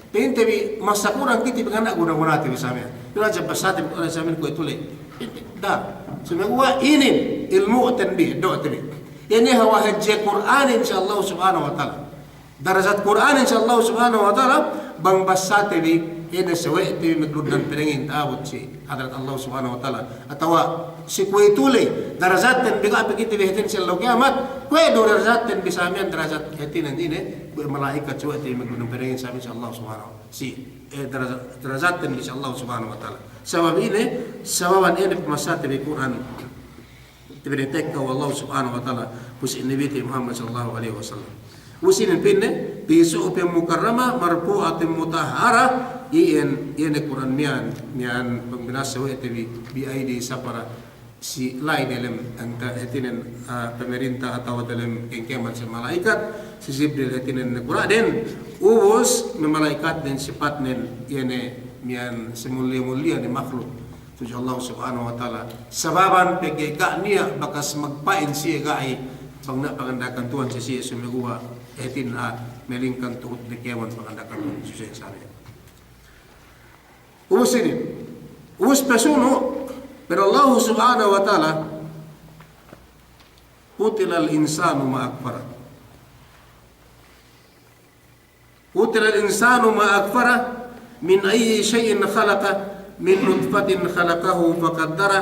pa'inte bi massa Kur'an kite bi ga' niya' guna-gunate bi sa miya'an. Dura jabba sate bi Kur'an sa miya'an kuwe' tule. Da'a. Sumeguwa' inin, ilmu'ten bi, eddo'te bi. Ine hawal hadje Kur'anin si Allah Subhanahu wa Ta'ala. Darajat Kur'anin si Allah Subhanahu wa Ta'ala, bang bassate bi, ine sawe'te bi magluddan pedengin ta'abut si hadarat Allah Subhanahu wa Ta'ala. Atawa si kuwe'itu ley, darajatten bi ga' pe kite bi hātinen si ellew kiyamat, kuwe' du darajatten bi sa miya'an darajat hātinen ine, kuwe' mala'ikat sawe'te bi magluddan pedengin sa miya'an si Allah Subhanahu wa Ta'ala. Si, eh, daraja-, darajatten bi si Allah Subhanahu wa Ta'ala. Sabab ine, sababan ine pamassate bi Kur'an. Tibine tekka we' Allah Subhanahu wa Ta'ala, pu si Nabite Muhammad sallallahu alaihi wasallam. Pu si inin pa'inne, fi suhufin mukarramah, marfu'atin mutahharah, iyan, iyan Kur'an miya'an, miya'an pag binassa we' te bi, bi aidi safara, si la'i delem anta hātinen, ah, pamarinta atawa delem kengkeman si mala'ikat, si Jibril hātinen Kur'an den, ubus me' mala'ikat den sipatnen, iyan miya'an si mulliya-mulliya ne makhluk. Tudju Allah Subhanahu wa Ta'ala. Sababan pegge' ga' niya' bakas magpa'in siye ga'i, bang niya' panganda'akan Tuhan si siye sumeguwa' hātinen a'a, melingkan tuhut ne kēmon panganda'akan Tuhan si siye sa miya'an. Ubus inin. Ubus pasunu', pa'in Allah Subhanahu wa Ta'ala, qutilal insanu ma akfarah. قتل الإنسان ما أكفره، من أي شيء خلقه، من نطفة خلقه فقدره،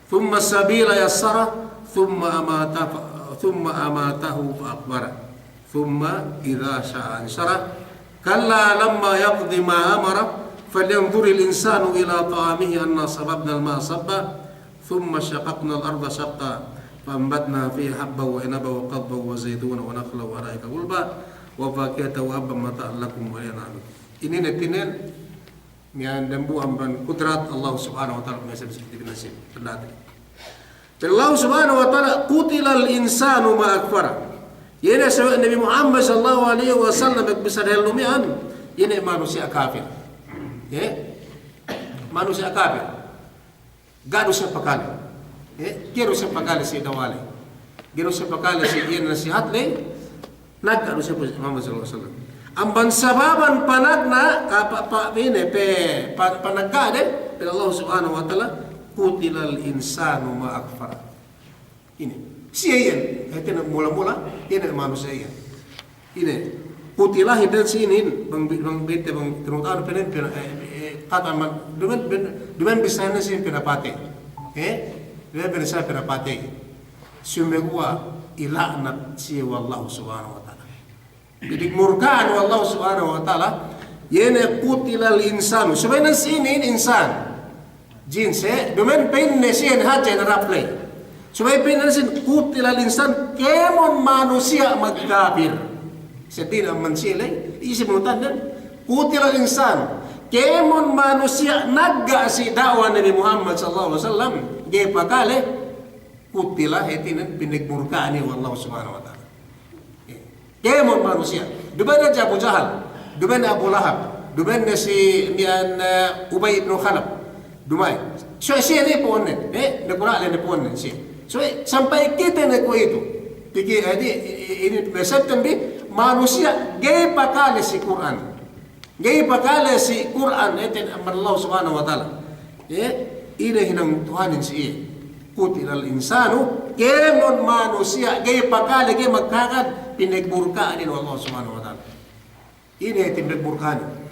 ثم السبيل يسره، ثم أماته ف-، ثم أماته فأقبره، ثم إذا شاء أنشره، كلا لما يقض ما أمره، فلينظر الإنسان إلى طعامه أنا صببنا الماء صبا، ثم شققنا الأرض شقا فأنبتنا فيها حبا وعنبا وقضبا وزيتونا ونخلا وحدائق غلبا وفاكهة وأبا متاعا لكم ولأنعامكم. Inin hātinen, miya'an dambuwa' amban kudrat Allah Subhanahu wa Ta'ala, miya'an si kite bi nasib, tanda'te. Pa'in Allah Subhanahu wa Ta'ala, qutilal insanu ma akfarah. Iye ne sawe' Nabi Muhammad sallallahu alaihi wasallam, magbissā dehellu miya'an, iye ne manusiya' kapir. Iye? Manusiya' kapir. Ga' du siye pakale. Eh, ga'i du siye pakale si dawale. Ga'i du siye pakale si iye nasihat ley. Nagga' du siye Muhammad sallallahu alaihi wasallam. Amban sababan panagna', ah, pa, pa, ine, pe, pa, panagga'de, pa'in Allah Subhanahu wa Ta'ala, "Qutilal insanu ma akfara." Ine. Siye iyan, hātinen mula-mula, ine manusiya' iyan. Ine. Qutila hātinen si inin, bang, bang bete, bang tinutanu penen, pena, eh, eh, kata man, dumen, ben, dumen bissānen si pinapatey. Eh? Dumen bissānen pinapatey. Sumeguwa' ila'nat siye we' Allah Subhanahu wa Ta'ala. Jadi murka'an we' Allah Subhanahu wa Ta'ala, iye ne qutilal insanu. Subey ne si inin insan. Jin siye, dumen pa'inne siye ne hadja ne rapley. Subey pa'inne si qutilal insan, kēmon manusiya' magkapir. Seddili amban siye ley, isi munutan den. Qutilal insan, kēmon manusiya' nagga' si da'wa Nabi Muhammad sallallahu alaihi wasallam, ga'i pakale, qutila, hātinen pinagmurka'an iye we' Allah Subhanahu wa Ta'ala. Kēmon manusiya'. Duma'in hadja Abu Jahal. Duma'in Abu Lahab. Duma'in ne si miya'an, eh, Ubay ibnu Khalaf. Duma'in. So, siye ne po'onnen. Eh, ne kura' le ne po'onnen siye. So, sampay kite ne kuwe'itu. Piki, eh, di, i-, i-, inin, eh, septen bi, manusiya' ga'i pakale si Kur'an. Ga'i pakale si Kur'an, hātinen amban Allah Subhanahu wa Ta'ala. Eh, ine hinang Tuhanin si iye. Qutilal insanu, kēmon manusiya', ga'i pakale, ga'i magkahagad, pinagmurka'an inin we' Allah Subhanahu wa Ta'ala. Ine hāti pinagmurka'an inin.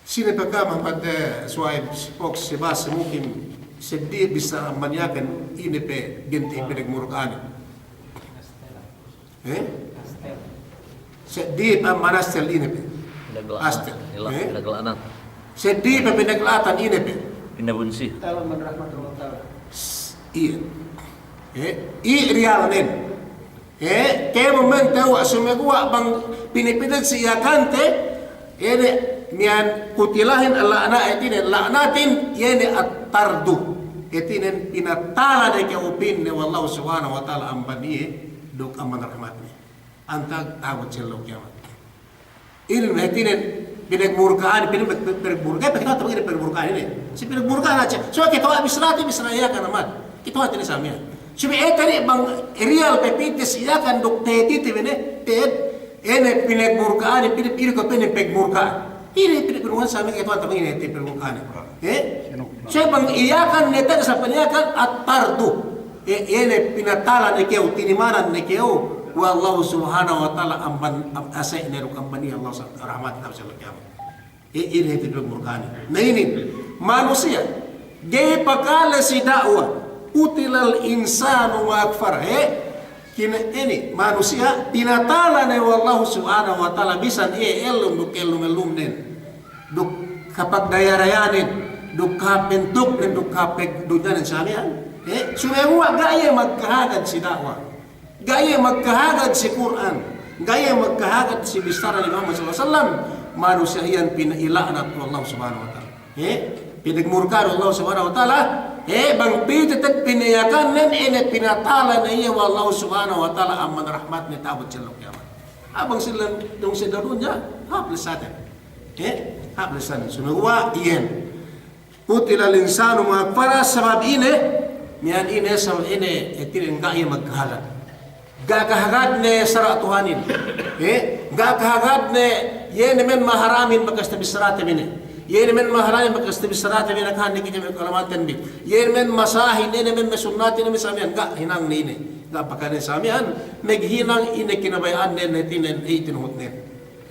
Sine pe ka Muhammad, eh, Suwaib, si Fox, si Bas, si Mukim, seddili bissā amban Yakan, ine pe genti pinagmurka'an inin. Eh? Seddili pe amban Astel ine pe. Astel. Eh? Seddili pe pinagla'atan ine pe. Pinabunsi. Ta'ala man rahmatullah ta'ala. S-, iye. Eh? Iye riyalnen. Eh? Kēmon men tewwa' sumeguwa' bang pinipideg si Yakante, Ine miya'an qutilahin la'na-, hātinen la'natin, iye ne at-tardu. Hātinen pinatala ne kew pa'inne we' Allah Subhanahu wa Ta'ala amban iye duk amban rahmatne. Antag ta'abut si ellew kiyamat. Inin hātinen pinagmurka'an, pinag-, pinagmurka'an, pinagmurka'an inin. Si pinagmurka'an hadja. So, kite we' bissarate, bissara Yakan amat. Kite we' hātinen sa miya'an. Subey iye tadi bang riyal pe pī te si Yakan duk te tite bi ne, te Ine pinagmurka'an, ine, ine ko' pinagmurka'an. Ine pinagmurka'an sa miya'an, kite we' hātinen ine pinagmurka'an. Eh? So bang Yakan ne te sa pa'in Yakan at-tardu. Eh, ine pinatala ne kew, tinimanan ne kew we' Allah Subhanahu wa Ta'ala amban, am-, ase'ne duk amban iye Allah sa-, rahmat ta'abut si ellew kiyamat. I-, ine hāti pinagmurka'an. Na inin, manusiya', ga'i pakale si da'wa, qutilal insanu ma akfara, he? Kine-, inin, manusiya', pinatala ne we' Allahu Subhanahu wa Ta'ala, bisan iye ellum duk ellum-ellumnen, duk kapagdaya-dayanen, duk kabentuknen, duk kapagdunyanen sa miya'an, he? Sumeguwa' ga' iye magkahagad si da'wa. Ga' iye magkahagad si Kur'an, ga' iye magkahagad si bissara Nabi Muhammad sallallahu alaihi wasallam, manusiya' iyan pina-, ila'nat we' Allah Subhanahu wa Ta'ala. He? Pinagmurka'an we' Allah Subhanahu wa Ta'ala. He, bang pī te te'ed pinayakannen, ine pinatala ne iye we' Allah Subhanahu wa Ta'ala amban rahmatne ta'abut si ellew kiyamat. Bang si ellew, duk si ellew dunya, hāp lessaten. He? Hāp lessaten. Sumeguwa' iyan. Qutilal insanu ma akfara, sabab ine, miya'an ine, sabab ine, hātinen ga' iye magkahagad. Ga' kahagadne sara' Tuhanin. Eh, ga' kahagadne, iye ne men maharamin bakas tabissarate bi ne. Iye ne men maharamin bakas tabissarate bi ne, kahan ne kite me' ka'ulamanten bi. Iye ne men masahin, iye ne men masunnatin, iye ne men sa miya'an, ga' hinangne ine. Ga' pakale sa miya'an, maghinang ine kinabaya'annen, hātinen, eh, tinuhutnen.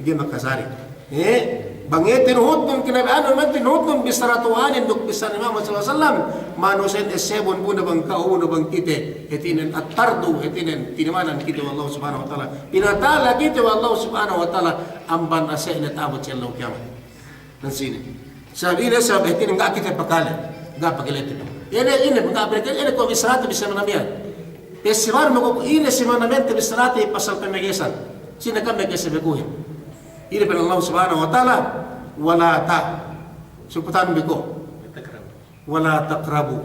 Ga'i makajari. Eh, bang iye tinuhutnun kinabaya'an, bang tinuhutnun bissara Tuhanin duk bissara Nabi Muhammad sallallahu alaihi wasallam, manusiya' essebun bu ne bang ka'u, bu ne bang kite, hātinen at-tardu, hātinen tinimanan kite we' Allah Subhanahu wa Ta'ala. Pinatala kite we' Allah Subhanahu wa Ta'ala, amban ase'ne ta'abut si ellew kiyamat. Nan sine. Sabab ine, sabab hātinen ga' kite pakale. Ga' pakale te. Ine, ine, ga' pakale, ine ko' bissarate bi si manamen. Pe si manamen ko' ine si manamente bissarate pasal pamagesan. Sine kam magese beguhin. Ine pa'in Allah Subhanahu wa Ta'ala, wala ta-, suputan bi ko'. Wala taqrabu,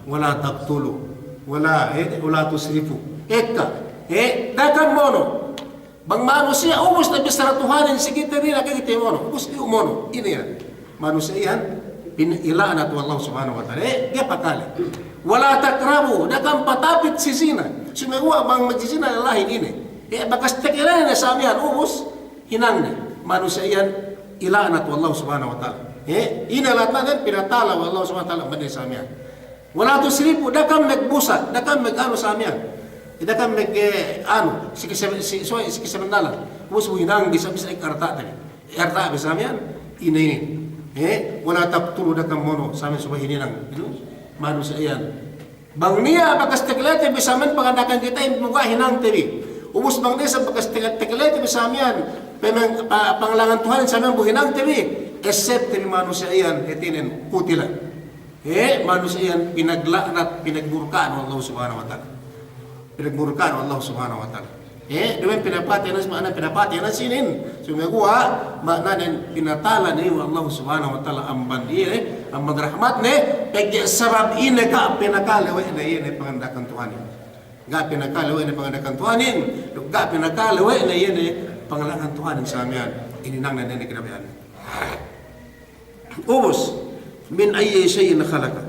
wala taqtulu, wala, eh, wala tusrifu. Ekka, eh, da'a kam mono'. Bang manusiya' ubus ne bissara Tuhanin si kite bi, na kite mono'. Ubus iyu' mono'. Ine iyan. Manusiya' iyan, pin-, ila'nat we' Allah Subhanahu wa Ta'ala. Eh, ga'i pakale. Wala taqrabu, da'a kam patapit si zina. Sumeguwa' bang magjizina lallahin ine. He, bakas tekele ne sa miya'an, ubus hinangne. Manusiya' iyan ila'nat we' Allah Subhanahu wa Ta'ala. He, ine la'natnen? Pinatala we' Allah Subhanahu wa Ta'ala amban iye sa miya'an. Wa la tusrifu, da'a kam magbusa', da'a kam maganu sa miya'an. Da'a kam mag, eh, anu, siki sebe-, si-, suwe', siki sabennalan. Ubus bu hinang bi sa, bisa ik arta'te bi. Arta' bi sa miya'an, ine, ine. He, wa la taqtulu, da'a kam mono' sa miya'an subey hininang. Inu, manusiya' iyan. Bang niya' bakas tekelete bi sa miya'an panganda'akan kite, in buga' hinangte bi. Ubus bang niya' sa bakas teke-, tekelete bi sa miya'an, pemeng-, pa-, pangalangan Tuhanin sa miya'an bu hinangte bi, essebte bi manusiya' iyan, hātinen, kutila. He, manusiya' iyan pinagla'nat, pinagmurka'an we' Allah Subhanahu wa Ta'ala. Pinagmurka'an we' Allah Subhanahu wa Ta'ala. He, duma'in pinapatey ne, ma'ana pinapatey ne sinin. Sumeguwa', ma'ananen pinatala ne we' Allah Subhanahu wa Ta'ala amban iye, amban rahmatne, pegge' sabab ine, ga' pinakale we' ne iye ne panganda'akan Tuhanin. Ga' pinakale we' ne panganda'akan Tuhanin, ga' pinakale we' ne iye ne panganda'akan Tuhanin sa miya'an. Hininangne ne kinabaya'an. Ubus, min ayyi shay'in khalaqa.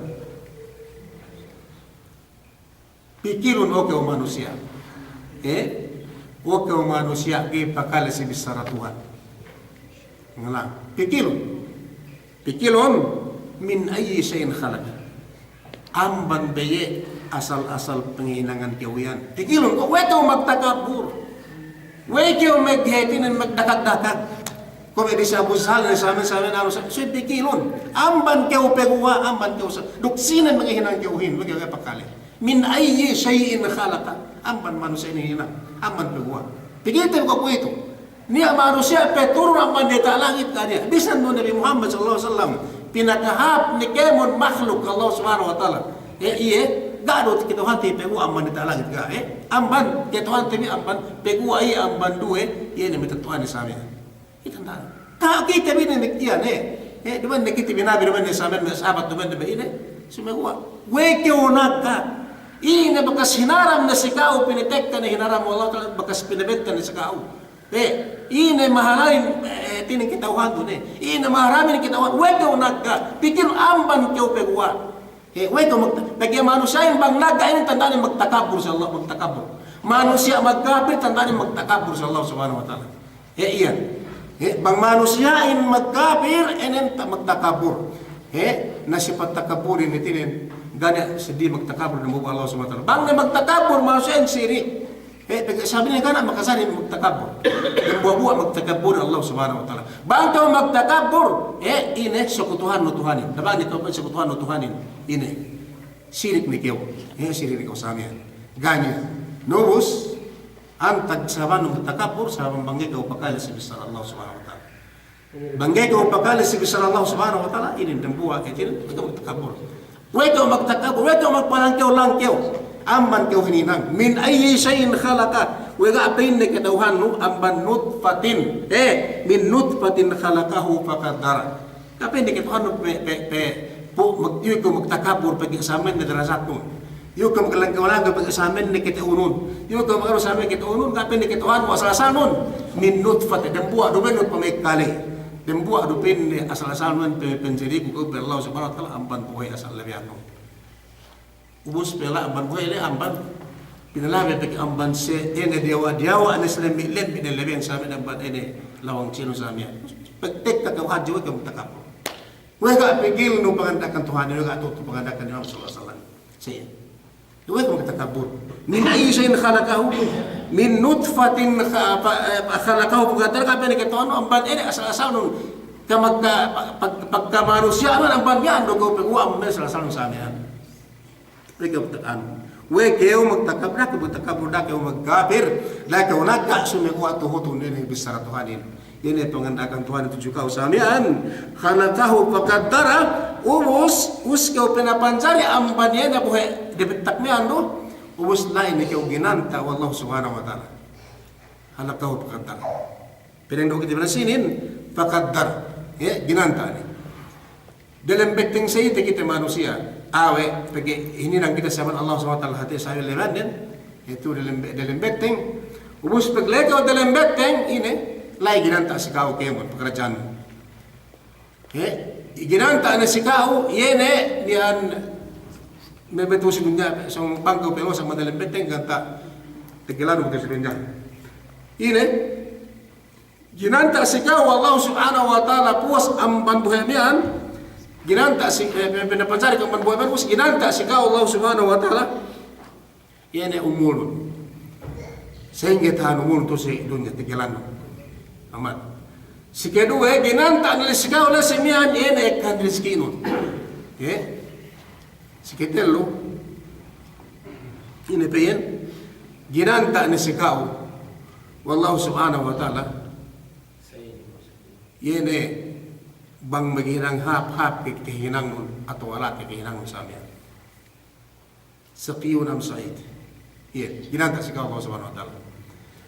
Pikilun, o kew manusiya'. Eh? O kew manusiya', ga'i pakale si bissara Tuhan. Ngala. Pikilun. Pikilun, min ayyi shay'in khalaqa. Amban beye' asal-asal pangahinangan kew iyan. Pikilun, ko' we' kew magtakabbur. We' kew mag-, hātinen magdakag-dakag. Kuwe' me' di si Abu Jahal, ne sa miya'an, sa miya'an, anu, sa, subey pikilun. Amban kew paguwa', amban kew sa, duk sine mangahinang kew hin, we' kew pakale. Min ayyi shay'in khalaqa. Amban manusiya' inin hinang. Amban paguwa'. Pikilte ko' kuwe'itu. Niya' manusiya' paturun amban diyata' langit ga' niya'. Bisan du Nabi Muhammad sallallahu alaihi wasallam pinakahāp ne kēmon makhluk Allah Subhanahu wa Ta'ala. Eh, iye, ga' du kata'uhante paguwa' amban diyata' langit ga', eh. Amban kata'uhante bi amban paguwa' iye amban duwe, iye ne me' kata'uhanne sa miya'an. Iye tanda'an. Ga' kite bi ne duk iyan, eh. Eh, duma'in ne kite bi Nabi, duma'in ne sa miya'an, me' sahabat duma'in ne bi ine. Sumeguwa'. We' kew nagga'. Ine bakas hinaram ne si ka'u, pinatekka ne hinaram we' Allah Ta'ala, bakas pinabetta ne si ka'u. Eh, ine mahalanin, eh, hātinen kata'uhanun ne. Ine maharamin kata'uhan, we' kew nagga'. Pikil amban kew paguwa'. Eh, we' kew mag-, pegge' manusiya'in bang nagga' inin tanda'anin magtakabbur si Allah, magtakabbur. Manusiya' magkapir tanda'anin magtakabbur si Allah Subhanahu wa Ta'ala. Eh, iyan. Eh, bang manusiya'in magkapir, inin ta-, magtakabbur. Eh, na sipat takabburin hātinen, ga' ne seddili magtakabbur dambuwa' Allah Subhanahu wa Ta'ala. Bang ne magtakabbur manusiya'in sirik. Eh, pegge' sabab inin ga' ne makajari magtakabbur. Dambuwa'-buwa' magtakabbur Allah Subhanahu wa Ta'ala. Bang kew magtakabbur, eh, ine sekutuhannu Tuhanin. Na bang ne kew sekutuhannu Tuhanin, ine. Sirik ne kew. Eh, sirik ne kew sa miya'an. Ga' niya'. Na ubus, antag sabab magtakabbur, sabab bang ga'i kew pakale si bissara Allah Subhanahu wa Ta'ala. Bang ga'i kew pakale si bissara Allah Subhanahu wa Ta'ala, inin dambuwa', eh, inin, we' kew magtakabbur. We' kew magtakabbur, we' kew magpalangkew-langkew. Amban kew hininang. Min ayyi shay'in khalaqa. We' ga' pa'inne kata'uhannu amban nutfatin. Eh, min nutfatin khalaqahu faqaddara. Ga' pa'inne kata'uhannu pe, pe, pe, pu-, mag-, iyu' kew magtakabbur pegge' sa miya'an ne darajatnun. Iyu' kew maglangkew-langkew pegge' sa miya'an ne kata'uhanun. Iyu' kew maganu sa miya'an ne kata'uhanun, ga' pa'inne kata'uhannu asal-asalnun. Min nutfat, dambuwa' du pa'inne nutfa me' kale. Dambuwa' du pa'inne asal-asalnun pe-, panjariku kew pe Allah Subhanahu wa Ta'ala amban bohe' asal labeyannu. Ubus pe la' amban bohe' le amban pinalabe pegge' amban se-, ine diyawa'-diyawa' ne salembi'-lembi' ne labeyan sa miya'an amban ine lawang sinu sa miya'an. Pegge' tekka kew hadja we' kew magtakabbur. We' ga' pikilnu panganda'akan Tuhanin, we' ga' tu'u panganda'akan Nabi Muhammad sallallahu alaihi wasallam. Siye. We' kew magtakabbur. Min ayyi shay'in khalaqahu, min nutfatin kha-, fa-, eh, khalaqahu faqaddara, ga' pa'inne kata'uhannu amban ine asal-asalnun. Kamagka-, pag-, pag-, pagkamanusiya'nun amban miya'an du kew paguwa' amban asal-asalnun sa miya'an. We' kew magtakabbur. We' kew magtakabbur, da'a kew magtakabbur, da'a kew magkapir, da'a kew nagga', sumeguwa' tuhutun inin bissara Tuhanin. Inin panganda'akan Tuhanin tudju ka'u sa miya'an. Khalaqahu faqaddara, ubus, ubus kew pinapanjari amban iye ne bohe' debettak miya'an du, ubus la'i ne kew ginanta' we' Allah Subhanahu wa Ta'ala. Khalaqahu faqaddara. Pinangga'i kite bi ne sinin, faqaddar. Iye, ginanta' ne. Dalem betteng sa'ite kite manusiya'. Awe', pegge' hininang kite si amban Allah Subhanahu wa Ta'ala hāti sawe' lebannen. Itu dalem be-, dalem betteng. Ubus pegge' la'i kew dalem betteng, ine, la'i ginanta' si ka'u kēmon, pakaradja'an. He, ginanta' ne si ka'u, iye ne, miya'an, me' betu si dunya, sōng bang kew peluwas amban dalem betteng, ganta' tegelanun betu si dunya. Ine, ginanta' si ka'u we' Allahu Subhanahu wa Ta'ala puwas amban bohe' miya'an, ginanta' si, eh, pe-, pinapanjari ka'u amban bohe' miya'an puwas, ginanta' si ka'u we' Allahu Subhanahu wa Ta'ala, iye ne umulnun. Sa'ingge tahan umulnun tu'u si dunya, tegelanun. Amat. Si keduwe, ginanta' ne si ka'u la'i si miya'an, iye ne ekkahan rizki'nun. Ye? Si ketellu, ine pe iyan, ginanta' ne si ka'u we' Allahu Subhanahu wa Ta'ala, iye ne bang maghinang hāp-hāp ke-, kehinangnun atawa la'i ke-, kehinangnun sa miya'an. Shaqiyun am sa'id. Iye, ginanta' si ka'u we' Allahu Subhanahu wa Ta'ala.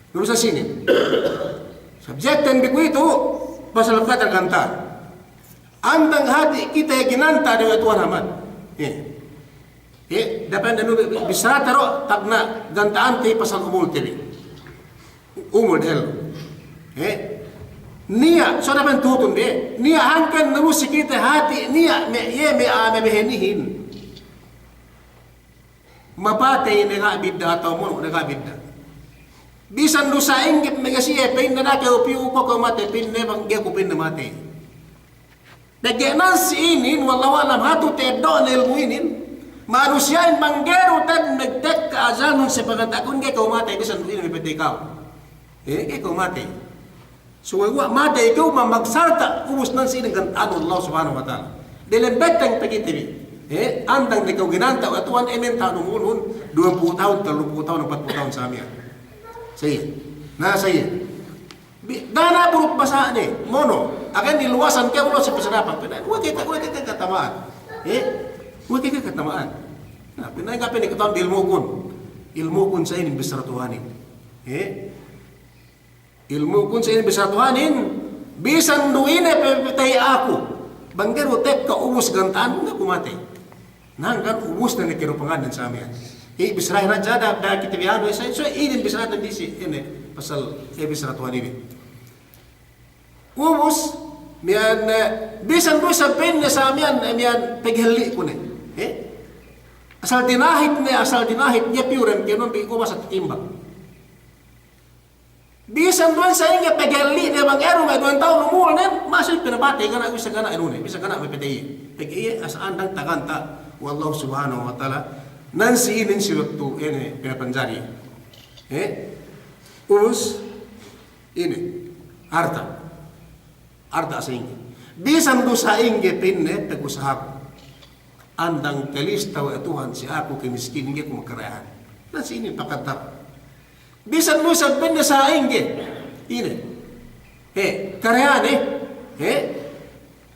Terus sinin. Subjekten bi kuwe'itu pasal kata ganta'. Andang hati' kite ginanta' de we' Tuhan amat. Iye. Iye, dapen anu bi-, bi-, bissarate du tagna' ganta'ante pasal umulte bi. Umul dehellu. Iye. Niya', so dapen tuhutun bi. Niya' hangkan nalusi kite hati', niya' me', iye me' a'a me' behenihin. Mapatey ne ga' bidda' atawa mono' ne ga' bidda'. Bisan du sa'ingge pe mega siye, pa'inne, da'a kew piyu, ko' kew matey, pa'inne, bang ga'i ku, pa'inne, matey. Pegge' nan si inin, wallahu a'lam, hatu te'ed do'ne ilmu' inin, manusiya'in bang ga'i du te'ed magtekka ajalnun si paganta'kun, ga'i kew matey, bisan du ine mapatey kew. Eh, ga'i kew matey. Suwe' guwa' matey kew, ma-, magsalta', ubus nan si inin ganta'anun Allah Subhanahu wa Ta'ala. Delem betteng pe kite bi. Eh, andang ne kew ginanta' we' Tuhan, emen tahun umulnun, duwempū' tahun, tellumpū' tahun, ampatpū' tahun sa miya'an. Sa iye. Na, sa iye. Bi-, da'a ne buruk basane, mono'. Agen iluwasan kew, mono' si pasadapa. Pa'inne, we' ke, we' ke katama'an. Eh? We' ke katama'an. Na, pa'inne, ga' pe ne kata'uhan bi ilmu'kun. Ilmu'kun sa inin bissara Tuhanin. Eh? Ilmu'kun sa inin bissara Tuhanin, bisan du ine pe mapatey aku. Bang ga'i du tekka ubus ganta'an, ga'i ku matey. Hangkan ubus ne karupangan sa miya'an. Iye bissarahin hadja, da'a, da'a kite bi anu, sa, so inin bissarahin disi, ine, pasal, eh, bissara Tuhan inin. Ubus, miya'an, eh, bisan du isab pa'inne sa miya'an, eh, miya'an paghelli'ku ne. Eh? Asal dinahit ne, asal dinahit, iye piyu dem kenun bi, kuwe' masa tatimbang. Bisan du sa'ingge paghelli'ne bang iye du me' duwen tahun umulnen, masi pinapatey, ga' ne, bisan ga' ne anu ne, bisan ga' ne mapatey iye. Pegge' iye asal andang taganta' we' Allah Subhanahu wa Ta'ala, nan si inin si waktu ine pinapanjari. Eh? Ubus, ine, arta'. Arta' sa'ingge. Bisan du sa'ingge pa'inne pagusahaku. Andang talista we' Tuhan si aku kamiskinin, ga'i ku makarayahan. Na si inin pakaddar. Bisan du isab pa'inne sa'ingge. Ine. Eh, karayahane. Eh.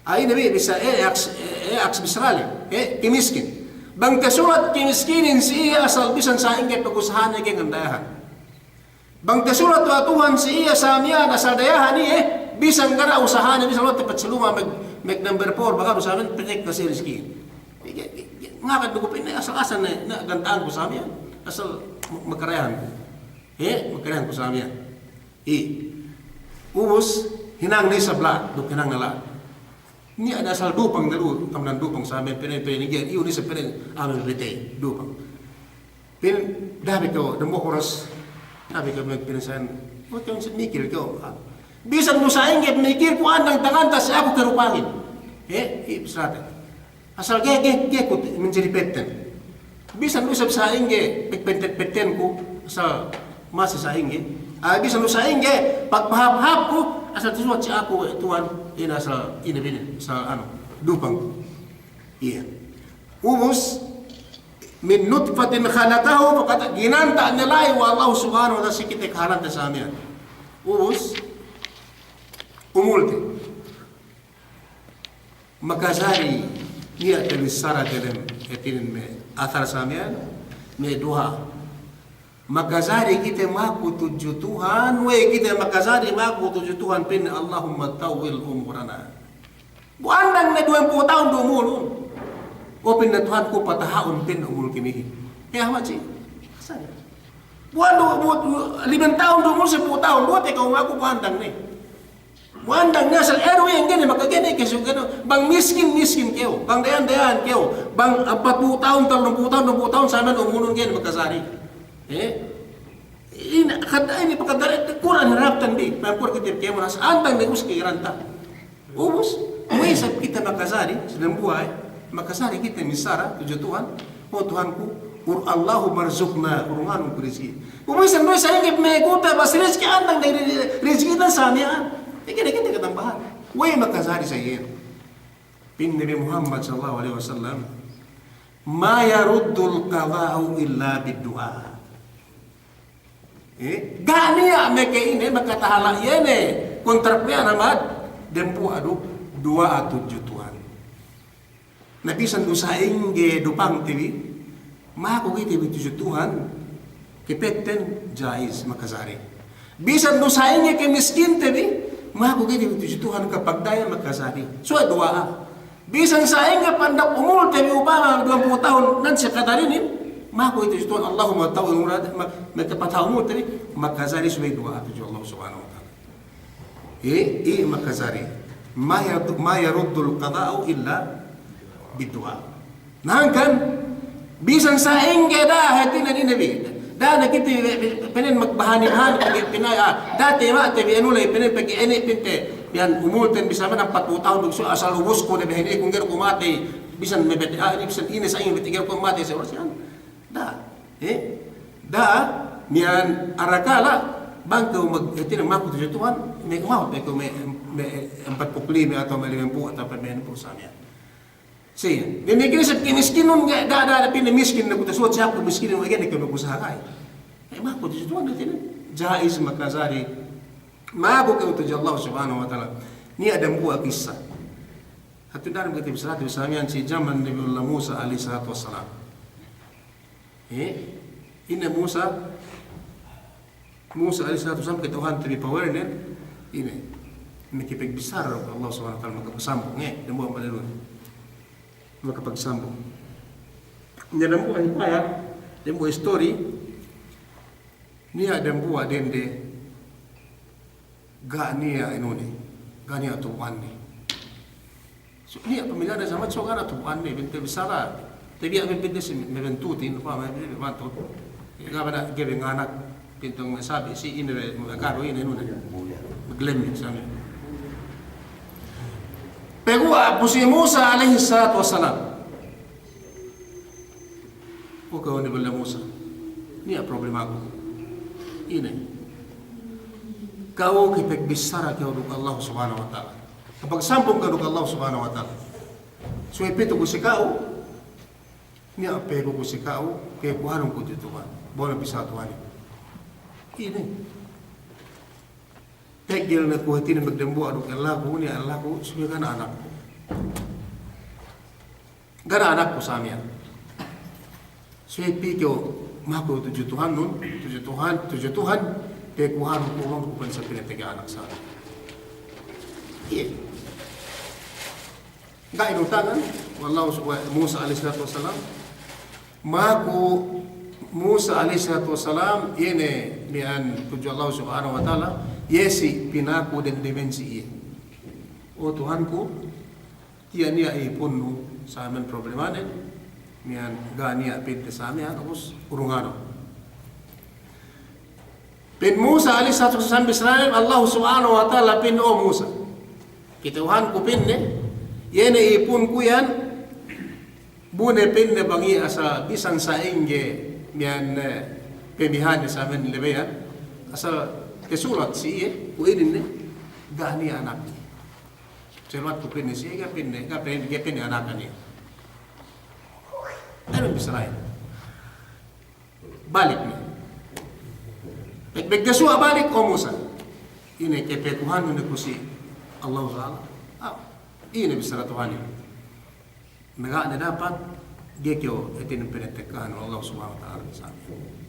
Ah, ine bi, bisa, eh, aks, eh, aks bisrale. Eh, kamiskin. Bang tasulat kamiskinin si iye asal bisan sa'ingge pagusahane ga'i ngandayahan. Bang tasulat we' Tuhan si iye sa miya'an asal dayahan iye, bisan ga' ne usahane, bisan luwal tepat si luma' mag-, mag-number four, bang ga' du sa miya'an, petek ne si rizki. Ngaka du ku pa'inne asal-asal ne, ne ganta'anku sa miya'an, asal ma-, makarayahan. He, makarayahanku sa miya'an. Iye. Ubus, hinang ne isab lahat, duk hinang ne lahat. Niya' ne asal dupang ne lu, tamanan dupang sa miya'an, pa'inne, pa'inne, iye, iyu ne isab pa'inne, amin rite, dupang. Pa'in, da'a bi kew, dambuwa' oras, da'a bi kew pa'in, pa'in sa'in, o, kew mikil kew, ha. Bisan du sa'ingge mikilku andang taganta' si aku karupangin. He, iye, bisrate. Asal ga'i, ga'i, ga'i ku manjari petten. Bisan du isab sa'ingge, pagpetten-pettenku, asal masi sa'ingge. Ah, bisan du sa'ingge, pagpahāp-hāpku, asal tasulat si aku, eh, Tuhan, ine asal, ine bi inin, asal anu, dupang. Iye. Ubus, min nutfatin khalaqahu, pagkata' ginanta' ne la'i we' Allahu Subhanahu wa Ta'ala si kite kahalante sa miya'an. Ubus, umulte. Makajari niya' tabissara delem hātinen me' athar sa miya'an, me' duha. Makajari kite maku tudju Tuhan, we' kite makajari maku tudju Tuhan, pa'inne, Allahumma tawwil umurana. Bu andang ne duwempū' tahun du umulun. O, pa'inne, Tuhanku, pataha'un, pa'inne, umul kamihin. He, Ahmad si. Asal. Bu andang, bu, bu, limen tahun du umul, sampū' tahun, bu te ka'u maku, bu andang ne. Bu andang ne asal eru iyan gene, maka gene ke su gene, bang miskin, miskin kew, bang dayahan, dayahan kew, bang ampatpū' tahun, tellumpū' tahun, duwempū' tahun, sa miya'an umulun gene makajari. Eh? Ine, Kata ini pekadari Kur'an haraptan bi, mampur kite bi kēmon, antang bi us ke garanta. Ubus, we' isab kite makajari, si dambuwa', makajari kite missara tudju Tuhan, "O Tuhanku, ur-, Allahumma rzuqna, urunganun ku rizki." Ubus, isab we' sa'ingge me' kuta' bas rizki, antang bi ri-, rizki dan sa miya'an. Ike-ike katambahan. We' makajari sa iyan. Pa'in Nabi Muhammad sallallahu alaihi wasallam, "Ma yaruddul qada'u illa bid-du'a." Eh, ga' niya' meke ine, makatahala' iye ne, kontrak miya'an amad, dembuwa' du, duwa'a tudju Tuhan. Na bisan du sa'ingge dupangte bi, maku kite bi tudju Tuhan, kepetten jaiz makajari. Bisan du sa'ingge kemiskinte bi, maku kite bi tudju Tuhan kapagdaya makajari. Suwe' duwa'a. Bisan sa'ingge pandak umulte bi upama duwempū' tahun nan si kadarinin, maku tudju Tuhan, Allahumma tawwil umrata, ma-, makapandak umulte bi, makajari subey duwa'a tudju Allah Subhanahu wa Ta'ala. I, i makajari. Ma yadu-, ma yaruddul qada'u illa biddu'a. Na hangkan, bisan sa'ingge da'a hātinen ine bi. Da'a ne kite bi, bi, pa'inen magbahani-bahani, pegge' pinaya, ah, da'a te ma'ate bi anu ley, pa'inen pegge' ine pinte, bihan umulten bisan ampat pū' tahun, duk su asal ubusku ne bihan ine, kung ga'i du ku matey, bisan mabete, ah, ine bisan ine sa'ingge mabete ga'i du ku matey, sa' urasihan. Da'a, eh? Da'a, miya'an arakala', bang kew mag-, hātinen maku tudju Tuhan, me' umabut, me' kew me', me' ampat pū' lime atawa me' limempū' atawa me' enempū' sa' miya'an. Siye, damikiyan isab kemiskinun ga'i, da'a, da'a, da'a pa'inne miskin ne ku tasuwat si aku miskinun, we' ga'i ne kew magusaha ga'i. Eh, maku tudju Tuhan hātinen. Jaiz makajari. Maku kew tudju Allah Subhanahu wa Ta'ala. Niya' dambuwa' kissa. Hatu daran kite bissarate bi sa miya'an si jaman Nabiyullah Musa alaihi salatu wassalam. Eh, ine Musa, Musa alaihi salatu wassalam kata'uhante bi pawelnen, ine, makapagbissara Allah Subhanahu wa Ta'ala, makapagsambung, eh, dambuwa' malelun. Makapagsambung. Niya' dambuwa' hikaya, dambuwa' istori, niya' dambuwa' dende, ga' niya' inune, ga' niya' tubu'anne. So, niya' pamiliyane samat so ga' niya' tubu'anne, pinte bissara. Tabiya' me' pinte si me' bantutin, pa me' pinte bantut. Ga' bana ga'i be nganak, pinte me' sabi, si ine be, me' karo ine inune. Maglemmi, sabi. Paguwa' pu si Musa alaihi salatu wassalam. O ka'u Nabiyullah Musa, niya' problemaku. Ine. Ka'u kapagbissara kew duk Allah Subhanahu wa Ta'ala. Kapagsambung kew duk Allah Subhanahu wa Ta'ala. Subey pitu ku si ka'u, niya' pa'inku ku si ka'u, kekuhanun ku tudju Tuhan. Bole bissara Tuhan. Ine. Pegge' ne ku hātinen magdambuwa' duk ellaku, niya' ellaku, subey ga' niya' anakku. Ga' niya' anakku sa miya'an. Subey pī kew maku tudju Tuhannun, tudju Tuhan, tudju Tuhan, kekuhanun ku, bang ku pa'in sa pinatege anak sa. Iye. Ga' inutangan we' Allahu sub-, we' Musa alaihi salatu wassalam. Maku Musa alaihi salatu wassalam, iye ne miya'an tudju Allah Subhanahu wa Ta'ala, iye si pinaku dendemen si iye. O Tuhanku, tiya' niya' ipunnu sa miya'an problemanen, miya'an ga' niya' pinte sa miya'an, ubus urunganun. Pa'in Musa alaihi salatu wassalam bissaranen, Allah Subhanahu wa Ta'ala pa'in, "O Musa, kata'uhanku," pa'inne, "iye ne ipunku iyan, bu ne," pa'inne, "bang iye asal bisan sa'ingge miya'an, eh, pamihane sa miya'an lebeyan, asal kasulat si iye, ku inin ne, ga' niya' anakne. Sulat ku," pa'inne, "si iye ga'," pa'inne, "ga'," pa'inne, "ga'," pa'inne, "anakne iye." Anu bissarahin. Balik ne. Pag-, pagkasuwa' balik, "O Musa, ine kepekuhannu ne ku si Allahu Ta'ala?" "Ah, ine bissara Tuhanin. Na ga' ne dapat, ga'i kew hātinen pinatekkahan Allah Subhanahu wa Ta'ala sa miya'an."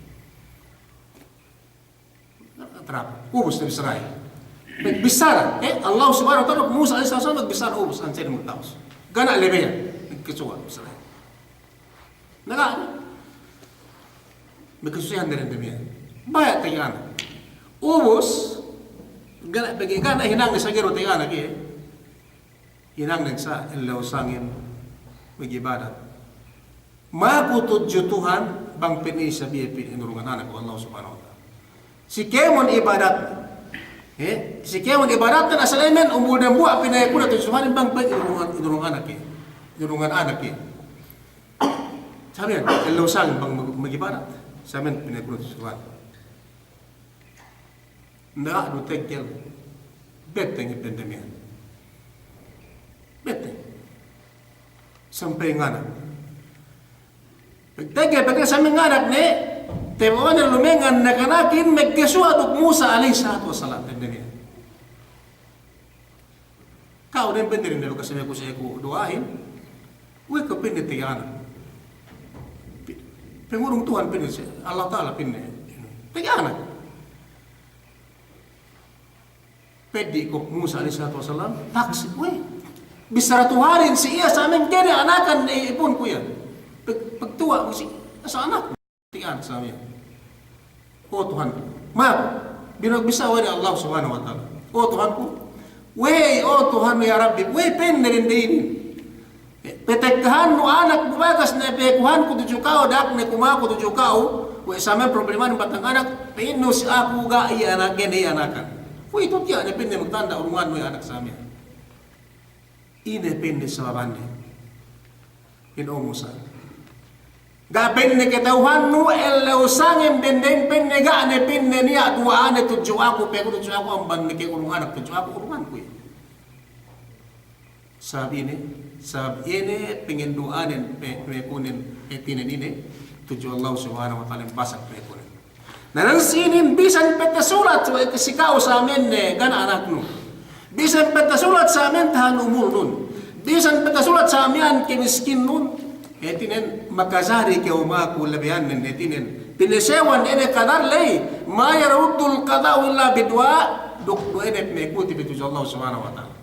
Tarap. Ubus ne bissarahin. Magbissara, eh, Allah Subhanahu wa Ta'ala, Musa alaihi salam magbissara, ubus, ansa ne magtawus. Ga' niya' lebeyan, magkasuwa' bissarahin. Na ga' ne. Magkasusehan ne dende miya'an. Baya' tege anak. Ubus, ga' ne, pegge' ga' ne hinangne sa ga'i du tege anak iye. Hinangnen sa ellew sangem mag'ibadat. Maku tudju Tuhan, bang pa'in isab iye pa'in inurungan anak we' Allah Subhanahu wa Ta'ala. Si kēmon ibadat. Eh, si kēmon ibadat na asal emen umbul dembuwa' pinekuna tudju Tuhanin bang pa'in inurungan, inurungan anak ke. Inurungan anak ke. Sabihan, ellew sangem bang mag-, magibadat. Sabihan pinekuna tudju Tuhan. Nda' du teggel. Betteng ipen damiyan. Betteng. Sampay nganak. Pegtege, pegtege sampay nganak ne, tebo'one lumengngan nakanakin, meggesuwa' duk Musa alayhis salatu wassalam, pende ne. Ka'u ne pende ne, bakas me' ku siye ku duwa'ahin, we' ku pende tege anak. Pe-, pengurung Tuhan pende siye, Allah Ta'ala pende. Tege anak. Peddi' ko' Musa alayhis salatu wassalam, taksi, we'. Bissara Tuhanin si iye samen kene anakan ne ipun ku iyan. Pag-, pagtuwa' ku si, asal anak. Tiyan samen. O Tuhanku. Maku. Binug bissā we' ne Allah Subhanahu wa Ta'ala. O Tuhanku. We', o Tuhan, ya Rabbi. We' penne dende inin. Petekkahannu anak bu bakas ne pekuhanku tudju ka'u, da'ak ne kumaku tudju ka'u, we' samen problemanen batang anak, pa'innu si aku ga' iye anak, ga' ne iye anakan. Kuwe'itu tiya' ne pa'inne magtanda' urungannu iye anak samen. Ine pa'inne sababanne. Ine o Musa. Ga' pa'inne kata'uhannu, ellew sangem denden pa'inne ga' ne pa'inne niya' duwa'ane tudju aku, peku tudju aku, amban ne ke urung anak tudju aku, urunganku iye. Sabab ine, sabab ine pengendu'anen, pe-, pekunen, hātinen ine, tudju Allah Subhanahu wa Ta'ala basag pekunen. Na nan si inin bisan pe tasulat we' si ka'u samen ne ga' ne anaknu. Bisan pe tasulat samen tahan umulnun. Bisan pe tasulat samen kemiskinnun. Hātinen makajari kew maku labeyannen hātinen. Pinesewan ine kadar ley, ma yaruddul qada'u illa bid du'a, duk du'a ine pemekute bi tudju Allah Subhanahu wa Ta'ala.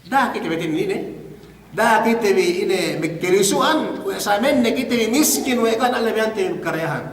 Da'a kite bi hātinen ine. Da'a kite bi ine magkalisu'an, we' samen ne kite bi miskin, we' ga' ne lebeyante bi karayahan.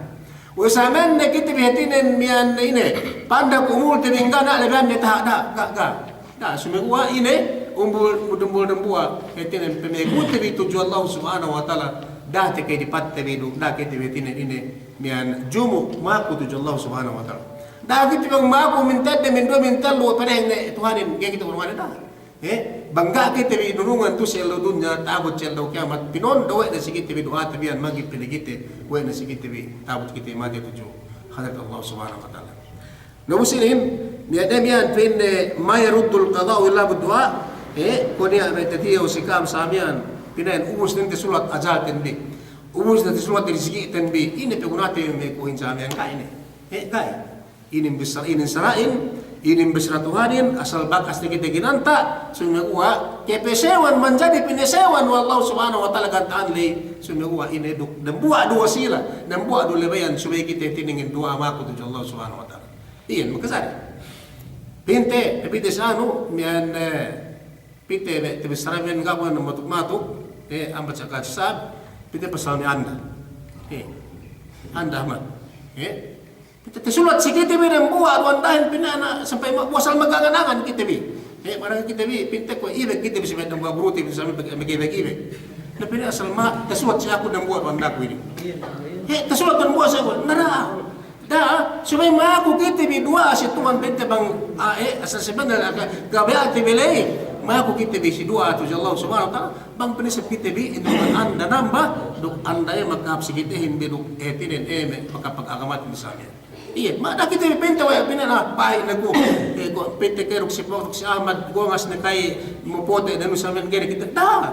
We' samen ne kite bi hātinen miya'an ine, pandak umulte bi ga' ne lebeyante taha', da'a, ga', ga'. Da'a, sumeguwa' ine, umbul, umbul dembuwa', hātinen pemekute bi tudju Allah Subhanahu wa Ta'ala, da'a te ke dipatte bi du, da'a kite bi hātinen ine, miya'an jumu' maku tudju Allah Subhanahu wa Ta'ala. Da'a kite bi maku mintedde, minduwe, mintellu, pedeheng ne Tuhanin, ga'i kite urungane, da'a. Eh, bang ga' kite bi inurungan tu si ellew dunya, ta'abut si ellew kiyamat, pinondo' we' ne si kite bi du'ate bi iyan magi pili kite, we' ne si kite bi ta'abut kite mate tudju hadarat Allah Subhanahu wa Ta'ala. Na bu si inin, niya' damiyan pa'inne ma yaruddul qada'u illa bid du'a, eh, kuwe' niya' me' tatiyew si ka'am samen, pa'inne ubus ne tasulat ajalten bi. Ubus ne tasulat rizikiten bi, ine pegunate me' kuhin samen, ga' ine. Eh, ga'i. Inin bissara, inin sara'in, inin bissara Tuhanin, asal bakas ne kite ginanta', sumeguwa', kepesewan manjadi pinesewan we' Allah Subhanahu wa Ta'ala ganta'an ley, sumeguwa' ine duk, dambuwa' du wasila, dambuwa' du lebeyan, subey kite hātinen du'a maku tudju Allah Subhanahu wa Ta'ala. Iyan, makajari. Pinte, pinte si anu, miya'an, eh, pinte me' tabissara miya'an ga'i bu ne matuk-matuk, eh, ambat saka sab, pinte pasal me' anda. Eh, anda amat. Eh, pinte tasulat si kite bi dambuwa' du andahin pa'inne na sampay ma-, asal magangan-angan kite bi. Eh, barang kite bi, pinte kuwe' ibeg kite bi si me' dambuwa' buruti, pinte sampay mag-, mag-ibeg-ibeg. Na pa'inne asal ma-, tasulat si aku dambuwa' du andaku inin. Eh, tasulat dambuwa' si aku. Na da'a. Da'a, subey maku kite bi duwa'a si Tuhan pa'inte bang, ah, eh, asal sebenarne, ah, ga', ga' be'al te bi ley, maku kite bi si duwa'a tudju Allah Subhanahu wa Ta'ala, bang piniseb kite bi, inin anda namba, duk anda iye makahāp si kitehin bi duk, eh, hātinen, eh, me' makapag-agamaten bi samen. Iye, ma da'a kite bi pa'inte we' pa'inne na, pahi' ne ku, eh, ku, pa'inte ke duk si Pok, duk si Ahmad, gongas ne ka'i, mopote' ne nu samen ga'i ne kite, da'a.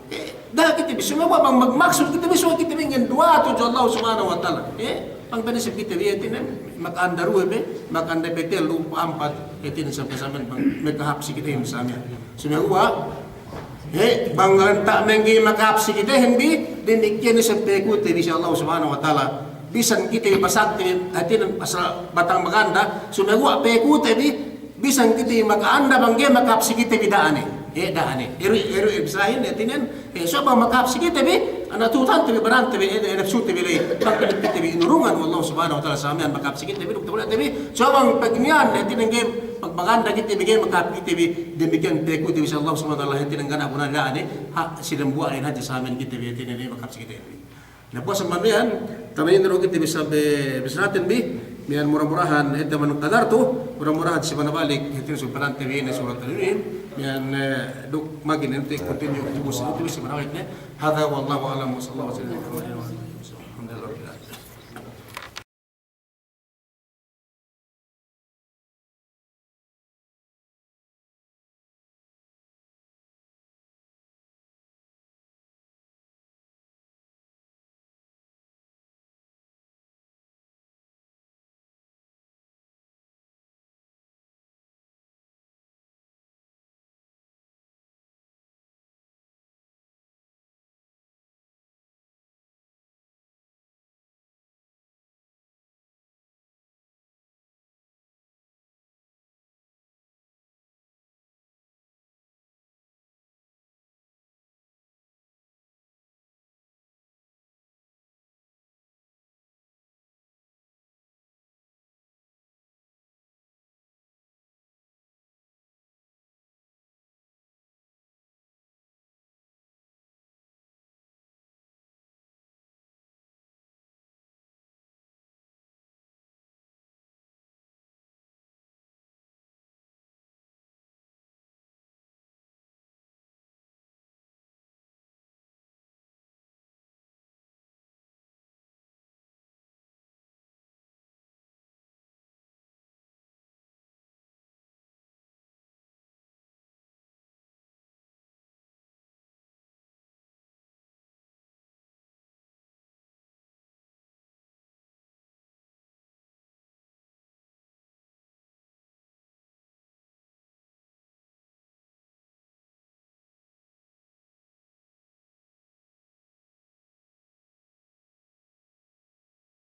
Eh, da'a kite bi, sumeguwa' bang magmaksud kite bi, sumeguwa' kite bi ngenduwa'a tudju Allah Subhanahu wa Ta'ala. Eh, bang piniseb kite bi, hātinen, maka'anda duwe be, maka'anda pe tellu, ampat, hātinen sampay samen bang, makahāp si kitehin samen. Sumeguwa', eh, bang ganta' mengge makahāp si kitehin bi, damikkiyan isab pekute bi si Allah Subhanahu wa Ta'ala. Bisan kite bi basagte bi, hātinen asal batang maganda, sumeguwa' pekute bi, bisan kite bi maka'anda bang ga'i makahāp si kite bi da'a ne. Eh, da'a ne. Eru, eru, eh, bisahin, hātinen, eh, so bang makahāp si kite bi, ana' tuhutante bi, barante bi, eh, eh, napsute bi ley. Bang kite bi inurungan we' Allah Subhanahu wa Ta'ala samen makahāp si kite bi, duk takulate bi. So bang pagniyan, hātinen ga'i, pag maganda kite bi, ga'i makahāp kite bi, damikkiyan pekute bi si Allah Subhanahu wa Ta'ala, hātinen ga' ne gunane da'a ne, ha, si dambuwa' inin hadja samen kite bi, hātinen ga'i makahāp si kite bi. Na puwas amban miya'an, taman inin du kite bi sabe bissaraten bi, Miya'an mura-murahan, hāti man qadartu, mura-murahan si manabalik, hāti subhanallah, tabi'in, surat tabi'in, miya'an, eh, duk magin, hāti continue, tubus, tubus si manabalik ne. Hadha wallahu a'lam wa sallallahu alaihi wa sallam.